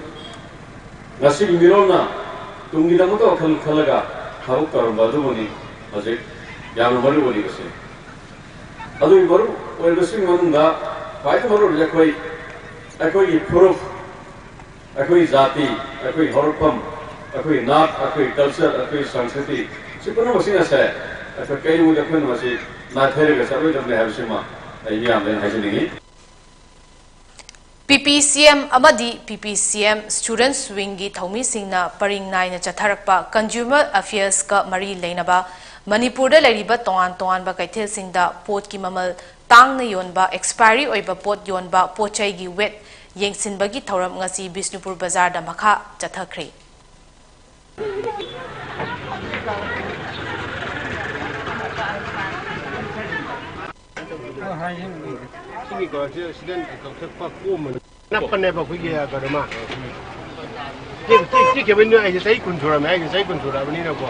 ꯉꯁꯤꯒꯤ ꯃꯤꯔꯣꯜꯅ ꯇꯨꯡꯒꯤꯗꯃꯛꯇ ꯋꯥꯈꯜ ꯈꯜꯂꯒ ꯊꯕꯛ ꯇꯧꯔꯝꯕ ꯑꯗꯨꯕꯨꯅꯤ ꯍꯧꯖꯤꯛ ꯌꯥꯝꯅ ꯃꯔꯨ ꯑꯣꯏꯔꯤꯕꯁꯦ꯫ ꯑꯗꯨꯒꯤ ꯃꯔꯨ ꯑꯣꯏꯔꯤꯕꯁꯤꯡ ꯃꯅꯨꯡꯗ ꯈ꯭ꯋꯥꯏꯗꯒꯤ ꯃꯔꯨ ꯑꯣꯏꯔꯤꯕꯁꯦ ꯑꯩꯈꯣꯏ, ꯑꯩꯈꯣꯏꯒꯤ ꯐꯨꯔꯨꯞ, ꯑꯩꯈꯣꯏꯒꯤ ꯖꯥꯇꯤ, ꯑꯩꯈꯣꯏꯒꯤ ꯍꯧꯔꯛꯐꯝ, ꯑꯩꯈꯣꯏꯒꯤ ꯅꯥꯠ, ꯑꯩꯈꯣꯏꯒꯤ culture, ꯑꯩꯈꯣꯏꯒꯤ ꯁꯪꯁꯀ꯭ꯔꯤꯇꯤ, ꯁꯤ ꯄꯨꯝꯅꯃꯛꯁꯤꯡ ꯑꯁꯦ ꯑꯩꯈꯣꯏ ꯀꯩꯗꯧꯉꯩꯗ ꯑꯩꯈꯣꯏꯅ ꯃꯁꯤ ꯅꯥꯊꯩꯔꯒ ꯆꯠꯂꯣꯏꯗꯕꯅꯤ ꯍꯥꯏꯕꯁꯤꯃ ꯑꯩ ꯃꯤꯌꯥꯝꯗ ꯑꯩꯅ ꯍꯥꯏꯖꯅꯤꯡꯏ꯫ ꯄꯤ ꯄꯤ ꯁꯤ ꯑꯦꯝ ꯑꯃꯗꯤ ꯄꯤ ꯄꯤ ꯁꯤ ꯑꯦꯝ Students Wingꯒꯤ ꯊꯧꯃꯤꯁꯤꯡꯅ ꯄꯔꯤꯡ ꯅꯥꯏꯅ ꯆꯠꯊꯔꯛꯄ Consumer Affairsꯀ ꯃꯔꯤ ꯂꯩꯅꯕ ꯃꯅꯤꯄꯨꯔꯗ ꯂꯩꯔꯤꯕ ꯇꯣꯉꯥꯟ ꯇꯣꯉꯥꯟꯕ ꯀꯩꯊꯦꯜꯁꯤꯡꯗ ꯄꯣꯠꯀꯤ ꯃꯃꯜ ꯇꯥꯡꯅ ꯌꯣꯟꯕ, expiry ꯑꯣꯏꯕ ꯄꯣꯠ ꯌꯣꯟꯕ, ꯄꯣꯠ ꯆꯩꯒꯤ weight ꯌꯦꯡꯁꯤꯟꯕꯒꯤ ꯊꯧꯔꯝ ꯉꯁꯤ ꯕꯤꯁꯅꯨꯄꯨꯔ ꯕꯖꯥꯔꯗ ꯃꯈꯥ ꯆꯠꯊꯈ꯭ꯔꯦ꯫ ꯁꯤꯒꯤ ꯀꯩꯅꯣꯁꯦ ꯁꯤꯗ ꯀꯛꯊꯠꯄ ꯀꯣꯝꯕꯅꯤ꯫ ꯅꯞꯄꯅꯦꯕ ꯑꯩꯈꯣꯏꯒꯤ ꯀꯩꯅꯣꯃ꯫ ꯁꯤ, ꯁꯤ, ꯁꯤ cabinꯗꯨ ꯑꯩꯁꯦ ꯆꯍꯤ ꯀꯨꯟ ꯁꯨꯔꯝꯃꯦ, ꯑꯩꯁꯦ ꯆꯍꯤ ꯀꯨꯟ ꯁꯨꯔꯛꯑꯕꯅꯤꯅꯀꯣ꯫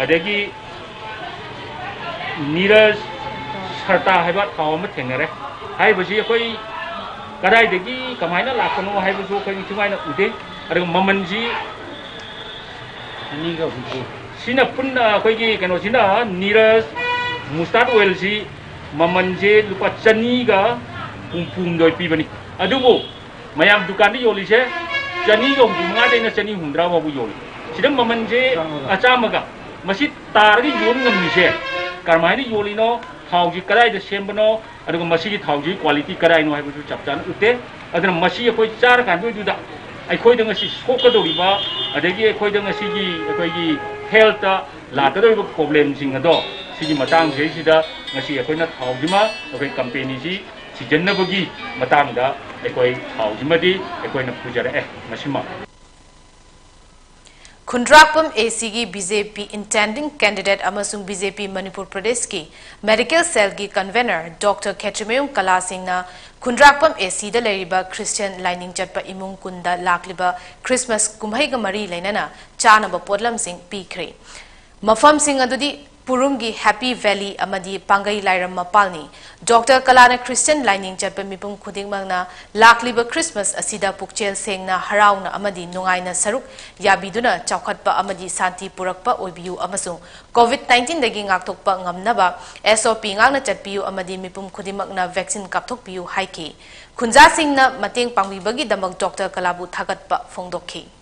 ꯑꯗꯒꯤ ꯅꯤꯔꯖ ꯁꯔꯇꯥ ꯍꯥꯏꯕ ꯊꯥꯎ ꯑꯃ ꯊꯦꯡꯅꯔꯦ꯫ ꯍꯥꯏꯔꯤꯕꯁꯤ ꯑꯩꯈꯣꯏ ꯀꯗꯥꯏꯗꯒꯤ ꯀꯃꯥꯏꯅ ꯂꯥꯛꯄꯅꯣ ꯍꯥꯏꯕꯁꯨ ꯑꯩꯈꯣꯏ ꯏꯟꯊꯤ ꯅꯨꯡꯉꯥꯏꯅ ꯎꯗꯦ꯫ ꯑꯗꯨꯒ ꯃꯃꯜꯁꯤ ꯑꯅꯤꯒ ꯍꯨꯝꯐꯨ꯫ ꯁꯤꯅ ꯄꯨꯟꯅ ꯑꯩꯈꯣꯏꯒꯤ ꯀꯩꯅꯣꯁꯤꯅ ꯅꯤꯔꯖ mustard oilꯁꯤ ꯃꯃꯜꯁꯦ ꯂꯨꯄꯥ ꯆꯅꯤꯒ ꯍꯨꯝꯐꯨ ꯍꯨꯝꯗꯣꯏ ꯄꯤꯕꯅꯤ꯫ ꯑꯗꯨꯕꯨ ꯃꯌꯥꯝ ꯗꯨꯀꯥꯟꯗ ꯌꯣꯜꯂꯤꯁꯦ ꯆꯅꯤꯒ ꯍꯨꯝꯐꯨ ꯃꯉꯥꯗꯩꯅ ꯆꯅꯤ ꯍꯨꯝꯗ꯭ꯔꯥ ꯐꯥꯎꯕ ꯌꯣꯜꯂꯤ꯫ ꯁꯤꯗ ꯃꯃꯜꯁꯦ ꯆꯥꯝꯃꯒ꯫ ꯆꯥꯝꯃꯒ꯫ ꯃꯁꯤ ꯇꯥꯔꯒ ꯌꯣꯟ ꯉꯝꯃꯤꯁꯦ ꯀꯔꯝꯍꯥꯏꯅ ꯌꯣꯜꯂꯤꯅꯣ, ꯊꯥꯎꯁꯤ ꯀꯗꯥꯏꯗ ꯁꯦꯝꯕꯅꯣ, ꯑꯗꯨꯒ ꯃꯁꯤꯒꯤ ꯊꯥꯎꯁꯤꯒꯤ quality ꯀꯗꯥꯏꯅꯣ ꯍꯥꯏꯕꯁꯨ ꯆꯞ ꯆꯥꯅ ꯎꯠꯇꯦ꯫ ꯑꯗꯨꯅ ꯃꯁꯤ ꯑꯩꯈꯣꯏ ꯆꯥꯔꯀꯥꯟꯗ ꯑꯣꯏꯗꯨꯗ ꯑꯩꯈꯣꯏꯗ ꯉꯁꯤ ꯁꯣꯛꯀꯗꯧꯔꯤꯕ, ꯑꯗꯒꯤ ꯑꯩꯈꯣꯏꯗ ꯉꯁꯤꯒꯤ ꯑꯩꯈꯣꯏꯒꯤ healthꯇ ꯂꯥꯛꯀꯗꯧꯔꯤꯕ problemꯁꯤꯡ ꯑꯗꯣ ꯁꯤꯒꯤ ꯃꯇꯥꯡꯁꯤꯗꯩꯁꯤꯗ ꯉꯁꯤ ꯑꯩꯈꯣꯏꯅ ꯊꯥꯎꯁꯤꯃ ꯑꯩꯈꯣꯏ companyꯁꯤ ꯊꯤꯖꯤꯟꯅꯕꯒꯤ ꯃꯇꯥꯡꯗ ꯑꯩꯈꯣꯏ ꯊꯥꯎꯁꯤꯃꯗꯤ ꯑꯩꯈꯣꯏꯅ ꯄꯨꯖꯔꯛꯑꯦ ꯉꯁꯤꯃꯛ꯫ ꯈꯨꯟꯗ꯭ꯔꯥꯛꯄꯝ ACꯒꯤ BJP intending candidate ꯑꯃꯁꯨꯡ BJP ꯃꯅꯤꯄꯨꯔ ꯄ꯭ꯔꯗꯦꯁꯀꯤ medical cellꯒꯤ convener Doctor ꯈꯦꯇ꯭ꯔꯤꯃꯌꯨꯝ ꯀꯂꯥ ꯁꯤꯡꯅ ꯈꯨꯟꯗ꯭ꯔꯥꯛꯄꯝ ACꯗ ꯂꯩꯔꯤꯕ Christian ꯂꯥꯏꯅꯤꯡ ꯆꯠꯄ ꯏꯃꯨꯡ ꯀꯨꯟꯗ ꯂꯥꯛꯂꯤꯕ Christmas ꯀꯨꯝꯍꯩꯒ ꯃꯔꯤ ꯂꯩꯅꯅ ꯆꯥꯅꯕ ꯄꯣꯠꯂꯝꯁꯤꯡ ꯄꯤꯈ꯭ꯔꯦ꯫ ꯃꯐꯝꯁꯤꯡ ꯑꯗꯨꯗꯤ ꯄꯨꯔꯨꯝꯒꯤ Happy Valley ꯑꯃꯗꯤ ꯄꯥꯡꯒꯩ ꯂꯥꯏꯔꯝ ꯃꯄꯥꯜꯅꯤ꯫ Doctor ꯀꯂꯥꯅ Christian ꯂꯥꯏꯅꯤꯡ ꯆꯠꯄ ꯃꯤꯄꯨꯝ ꯈꯨꯗꯤꯡꯃꯛꯅ ꯂꯥꯛꯂꯤꯕ Christmas ꯑꯁꯤꯗ ꯄꯨꯛꯆꯦꯜ ꯁꯦꯡꯅ, ꯍꯔꯥꯎꯅ ꯑꯃꯗꯤ ꯅꯨꯡꯉꯥꯏꯅ ꯁꯔꯨꯛ ꯌꯥꯕꯤꯗꯨꯅ ꯆꯥꯎꯈꯠꯄ ꯑꯃꯗꯤ ꯁꯥꯟꯇꯤ ꯄꯨꯔꯛꯄ ꯑꯣꯏꯕꯤꯌꯨ ꯑꯃꯁꯨꯡ COVID nineteenꯗꯒꯤ ꯉꯥꯛꯊꯣꯛꯄ ꯉꯝꯅꯕ SOP ꯉꯥꯛꯅ ꯆꯠꯄꯤꯌꯨ ꯑꯃꯗꯤ ꯃꯤꯄꯨꯝ ꯈꯨꯗꯤꯡꯃꯛꯅ vaccine ꯀꯥꯞꯊꯣꯛꯄꯤꯌꯨ ꯍꯥꯏꯈꯤ꯫ ꯈꯨꯟꯖꯥꯁꯤꯡꯅ ꯃꯇꯦꯡ ꯄꯥꯡꯕꯤꯕꯒꯤꯗꯃꯛ Doctor ꯀꯂꯥꯕꯨ ꯊꯥꯒꯠꯄ ꯐꯣꯡꯗꯣꯛꯈꯤ꯫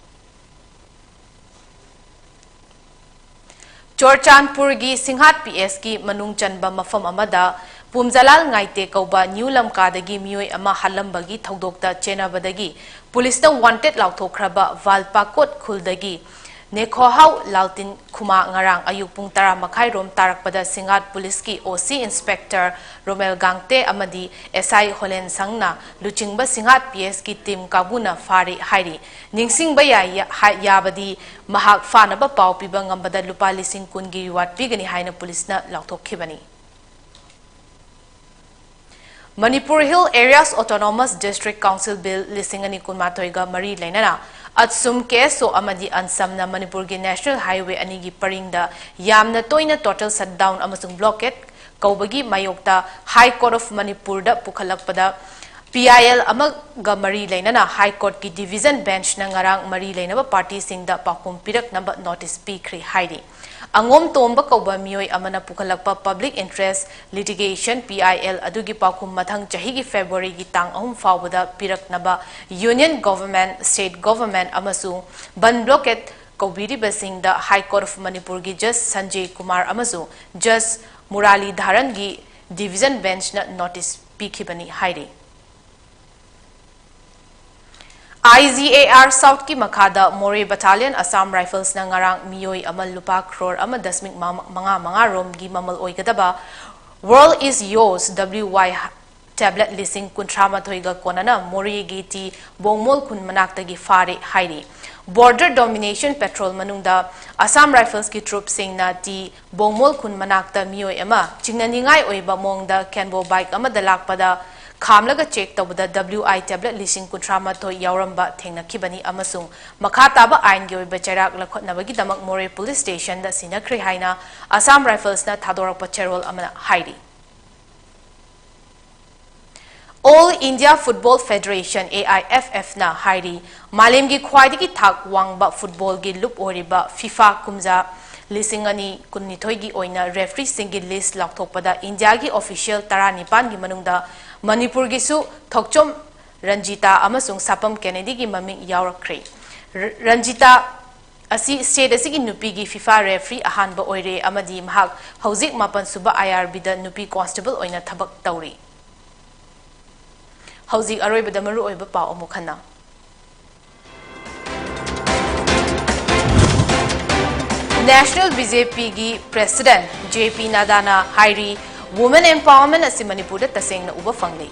ꯆꯨꯔꯆꯥꯟꯄꯨꯔꯒꯤ ꯁꯤꯡꯍꯥꯠ ꯄꯤ ꯑꯦꯁꯀꯤ ꯃꯅꯨꯡ ꯆꯟꯕ ꯃꯐꯝ ꯑꯃꯗ ꯄꯨꯝꯖꯂꯥꯜ ꯉꯥꯏꯇꯦ ꯀꯧꯕ ꯅ꯭ꯌꯨ ꯂꯝꯀꯥꯗꯒꯤ ꯃꯤꯑꯣꯏ ꯑꯃ ꯍꯥꯠꯂꯝꯕꯒꯤ ꯊꯧꯗꯣꯛꯇ ꯆꯦꯟꯅꯕꯗꯒꯤ ꯄꯨꯂꯤꯁꯅ ꯋꯥꯟꯇꯦꯗ ꯂꯥꯎꯊꯣꯛꯈ꯭ꯔꯕ ꯚꯥꯜꯄꯥꯀꯣꯠ ꯈꯨꯜꯗꯒꯤ ꯅꯦꯈꯣꯍꯥꯎ ꯂꯥꯜꯇꯤꯟ ꯈꯨꯃꯥ ꯉꯔꯥꯡ ꯑꯌꯨꯛ ꯄꯨꯡ ꯇꯔꯥ ꯃꯈꯥꯏꯔꯣꯝ ꯇꯥꯔꯛꯄꯗ ꯁꯤꯡꯍꯥꯠ ꯄꯨꯂꯤꯁꯀꯤ ꯑꯣ ꯁꯤ ꯏꯟꯁꯄꯦꯛꯇꯔ ꯔꯣꯃꯦꯜ ꯒꯥꯡꯇꯦ ꯑꯃꯗꯤ ꯑꯦꯁ ꯑꯥꯏ ꯍꯣꯂꯦꯟ ꯁꯪꯅ ꯂꯨꯆꯤꯡꯕ ꯁꯤꯡꯍꯥꯠ ꯄꯤ ꯑꯦꯁꯀꯤ ꯇꯤꯝ ꯀꯥꯡꯕꯨꯅ ꯐꯥꯔꯤ ꯍꯥꯏꯔꯤ꯫ ꯅꯤꯡꯁꯤꯡꯕ ꯌꯥꯏ, ꯌꯥ-, ꯍꯥꯏ-, ꯌꯥꯕꯗꯤ ꯃꯍꯥꯛ ꯐꯥꯅꯕ ꯄꯥꯎ ꯄꯤꯕ ꯉꯝꯕꯗ ꯂꯨꯄꯥ ꯂꯤꯁꯤꯡ ꯀꯨꯟꯒꯤ ꯔꯤꯋꯥꯔꯗ ꯄꯤꯒꯅꯤ ꯍꯥꯏꯅ ꯄꯨꯂꯤꯁꯅ ꯂꯥꯎꯊꯣꯛꯈꯤꯕꯅꯤ꯫ Manipur Hill Areas Autonomous District Council Bill ꯂꯤꯁꯤꯡ ꯑꯅꯤ ꯀꯨꯟꯃꯥꯊꯣꯏꯒ ꯃꯔꯤ ꯂꯩꯅꯅ ꯑꯠꯁꯨꯝ ꯀꯦ ꯑꯦꯁ ꯑꯣ ꯑꯃꯗꯤ ꯑꯟꯁꯝꯅ ꯃꯅꯤꯄꯨꯔꯒꯤ National Highway ꯑꯅꯤꯒꯤ ꯄꯔꯤꯡꯗ ꯌꯥꯝꯅ ꯇꯣꯏꯅ total shutdown ꯑꯃꯁꯨꯡ blockade ꯀꯧꯕꯒꯤ ꯃꯥꯌꯣꯛꯇ High Court of ꯃꯅꯤꯄꯨꯔꯗ ꯄꯨꯈꯠꯂꯛꯄꯗ P I L ꯑꯃꯒ ꯃꯔꯤ ꯂꯩꯅꯅ High Courtꯀꯤ Division Benchꯅ ꯉꯔꯥꯡ ꯃꯔꯤ ꯂꯩꯅꯕ partyꯁꯤꯡꯗ ꯄꯥꯎꯈꯨꯝ ꯄꯤꯔꯛꯅꯕ notice ꯄꯤꯈ꯭ꯔꯦ ꯍꯥꯏꯔꯤ꯫ ꯑꯉꯣꯝ ꯇꯣꯝꯕ ꯀꯧꯕ ꯃꯤꯑꯣꯏ ꯑꯃꯅ ꯄꯨꯈꯠꯂꯛꯄ Public Interest Litigation, P I L, ꯑꯗꯨꯒꯤ ꯄꯥꯎꯈꯨꯝ ꯃꯊꯪ ꯆꯍꯤꯒꯤ Februaryꯒꯤ ꯇꯥꯡ ꯑꯍꯨꯝ ꯐꯥꯎꯕꯗ ꯄꯤꯔꯛꯅꯕ Union Government, State Government ꯑꯃꯁꯨꯡ ꯕꯟ blockade ꯀꯧꯕꯤꯔꯤꯕꯁꯤꯡꯗ High Court of ꯃꯅꯤꯄꯨꯔꯒꯤ Judge ꯁꯟꯖꯦ ꯀꯨꯃꯥꯔ ꯑꯃꯁꯨꯡ Judge ꯃꯨꯔꯥꯂꯤ ꯙꯥꯔꯟꯒꯤ Division Benchꯅ notice ꯄꯤꯈꯤꯕꯅꯤ ꯍꯥꯏꯔꯤ꯫ I G A R Southꯀꯤ ꯃꯈꯥꯗ Moreh Battalion Assam Riflesꯅ ꯉꯔꯥꯡ ꯃꯤꯑꯣꯏ ꯑꯃ ꯂꯨꯄꯥ crore ꯑꯃ ꯗꯁꯃꯤꯛ ꯃꯉꯥ ꯃꯉꯥ ꯔꯣꯝꯒꯤ ꯃꯃꯜ ꯑꯣꯏꯒꯗꯕ World Is Yours W Y tablet ꯂꯤꯁꯤꯡ ꯀꯨꯟꯊ꯭ꯔꯥ ꯃꯥꯊꯣꯏꯒ ꯀꯣꯟꯅꯅ ꯃꯣꯔꯦꯒꯤ ꯇꯤ ꯕꯣꯡꯃꯣꯜ ꯈꯨꯟ ꯃꯅꯥꯛꯇꯒꯤ ꯐꯥꯔꯦ ꯍꯥꯏꯔꯤ꯫ Border Domination Patrol ꯃꯅꯨꯡꯗ Assam Riflesꯀꯤ troopꯁꯤꯡꯅ ꯇꯤ ꯕꯣꯡꯃꯣꯜ ꯈꯨꯟ ꯃꯅꯥꯛꯇ ꯃꯤꯑꯣꯏ ꯑꯃ ꯆꯤꯡꯅꯅꯤꯡꯉꯥꯏ ꯑꯣꯏꯕ ꯃꯑꯣꯡꯗ Canvo bike ꯑꯃꯗ ꯂꯥꯛꯄꯗ ꯈꯥꯝꯂꯒ check ꯇꯧꯕꯗ W I tablet ꯂꯤꯁꯤꯡ ꯀꯨꯟꯊ꯭ꯔꯥ ꯃꯥꯊꯣꯏ ꯌꯥꯎꯔꯝꯕ ꯊꯦꯡꯅꯈꯤꯕꯅꯤ ꯑꯃꯁꯨꯡ ꯃꯈꯥ ꯇꯥꯕ ꯑꯥꯏꯟꯒꯤ ꯑꯣꯏꯕ ꯆꯩꯔꯥꯛ ꯂꯧꯈꯠꯅꯕꯒꯤꯗꯃꯛ ꯃꯣꯔꯦ police stationꯗ ꯁꯤꯟꯅꯈ꯭ꯔꯦ ꯍꯥꯏꯅ Assam Riflesꯅ ꯊꯥꯗꯣꯔꯛꯄ ꯆꯦꯔꯣꯜ ꯑꯃꯅ ꯍꯥꯏꯔꯤ꯫ All India Football Federation, A I F Fꯅ ꯍꯥꯏꯔꯤ, ꯃꯥꯂꯦꯝꯒꯤ ꯈ꯭ꯋꯥꯏꯗꯒꯤ ꯊꯥꯛ ꯋꯥꯡꯕ footballꯒꯤ ꯂꯨꯞ ꯑꯣꯏꯔꯤꯕ FIFA ꯀꯨꯝꯖꯥ ꯂꯤꯁꯤꯡ ꯑꯅꯤ ꯀꯨꯟꯅꯤꯊꯣꯏꯒꯤ ꯑꯣꯏꯅ refereeꯁꯤꯡꯒꯤ list ꯂꯥꯎꯊꯣꯛꯄꯗ ꯏꯟꯗꯤꯌꯥꯒꯤ official ꯇꯔꯥꯅꯤꯄꯥꯟꯒꯤ ꯃꯅꯨꯡꯗ ꯃꯅꯤꯄꯨꯔꯒꯤꯁꯨ ꯊꯣꯛꯆꯣꯝ ꯔꯟꯖꯤꯇꯥ ꯑꯃꯁꯨꯡ ꯁꯥꯄꯝ ꯀꯦꯅꯦꯗꯤꯒꯤ ꯃꯃꯤꯡ ꯌꯥꯎꯔꯛꯈ꯭ꯔꯦ꯫ ꯔ-, ꯔꯟꯖꯤꯇꯥ ꯑꯁꯤ state ꯑꯁꯤꯒꯤ ꯅꯨꯄꯤꯒꯤ FIFA referee ꯑꯍꯥꯟꯕ ꯑꯣꯏꯔꯦ ꯑꯃꯗꯤ ꯃꯍꯥꯛ ꯍꯧꯖꯤꯛ ꯃꯥꯄꯟ ꯁꯨꯕ I R Bꯗ ꯅꯨꯄꯤ constable ꯑꯣꯏꯅ ꯊꯕꯛ ꯇꯧꯔꯤ꯫ ꯍꯧꯖꯤꯛ ꯑꯔꯣꯏꯕꯗ ꯃꯔꯨꯑꯣꯏꯕ ꯄꯥꯎ ꯑꯃꯨꯛ ꯍꯟꯅ꯫ National B J Pꯒꯤ president J P Naddana ꯍꯥꯏꯔꯤ, women empowerment ꯑꯁꯤ ꯃꯅꯤꯄꯨꯔꯗ ꯇꯁꯦꯡꯅ ꯎꯕ ꯐꯪꯂꯤ꯫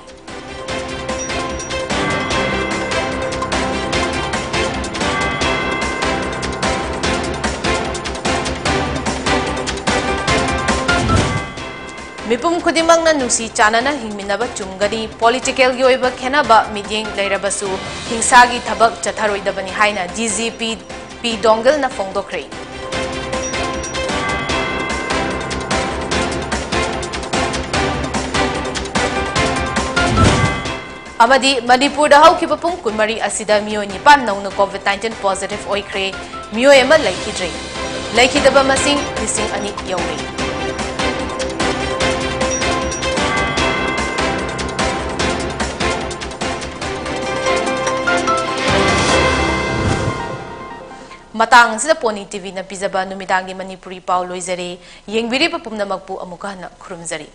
ꯃꯤꯄꯨꯝ ꯈꯨꯗꯤꯡꯃꯛꯅ ꯅꯨꯡꯁꯤ ꯆꯥꯟꯅꯅ ꯍꯤꯡꯃꯤꯟꯅꯕ ꯆꯨꯝꯒꯅꯤ, political ꯒꯤ ꯑꯣꯏꯕ ꯈꯦꯟꯅꯕ ꯃꯤꯠꯌꯦꯡ ꯂꯩꯔꯕꯁꯨ ꯍꯤꯡꯁꯥꯒꯤ ꯊꯕꯛ ꯆꯠꯊꯔꯣꯏꯗꯕꯅꯤ ꯍꯥꯏꯅ D G P ꯄꯤ ꯗꯣꯡꯒꯜꯅ ꯐꯣꯡꯗꯣꯛꯈ꯭ꯔꯦ꯫ ꯑꯃꯗꯤ ꯃꯅꯤꯄꯨꯔꯗ ꯍꯧꯈꯤꯕ ꯄꯨꯡ ꯀꯨꯟꯃꯔꯤ ꯑꯁꯤꯗ ꯃꯤꯑꯣꯏ ꯅꯤꯄꯥꯟ ꯅꯧꯅ COVID nineteen positive ꯑꯣꯏꯈ꯭ꯔꯦ꯫ ꯃꯤꯑꯣꯏ ꯑꯃ ꯂꯩꯈꯤꯗ꯭ꯔꯦ꯫ ꯂꯩꯈꯤꯗꯕ ꯃꯁꯤꯡ ꯂꯤꯁꯤꯡ ꯑꯅꯤ ꯌꯧꯔꯦ꯫ ꯃꯇꯥꯡ ꯑꯁꯤꯗ Pony TVꯅ ꯄꯤꯖꯕ ꯅꯨꯃꯤꯗꯥꯡꯒꯤ ꯃꯅꯤꯄꯨꯔꯤ ꯄꯥꯎ ꯂꯣꯏꯖꯔꯦ꯫ ꯌꯦꯡꯕꯤꯔꯤꯕ ꯄꯨꯝꯅꯃꯛꯄꯨ ꯑꯃꯨꯛꯀ ꯍꯟꯅ ꯈꯨꯔꯨꯝꯖꯔꯤ꯫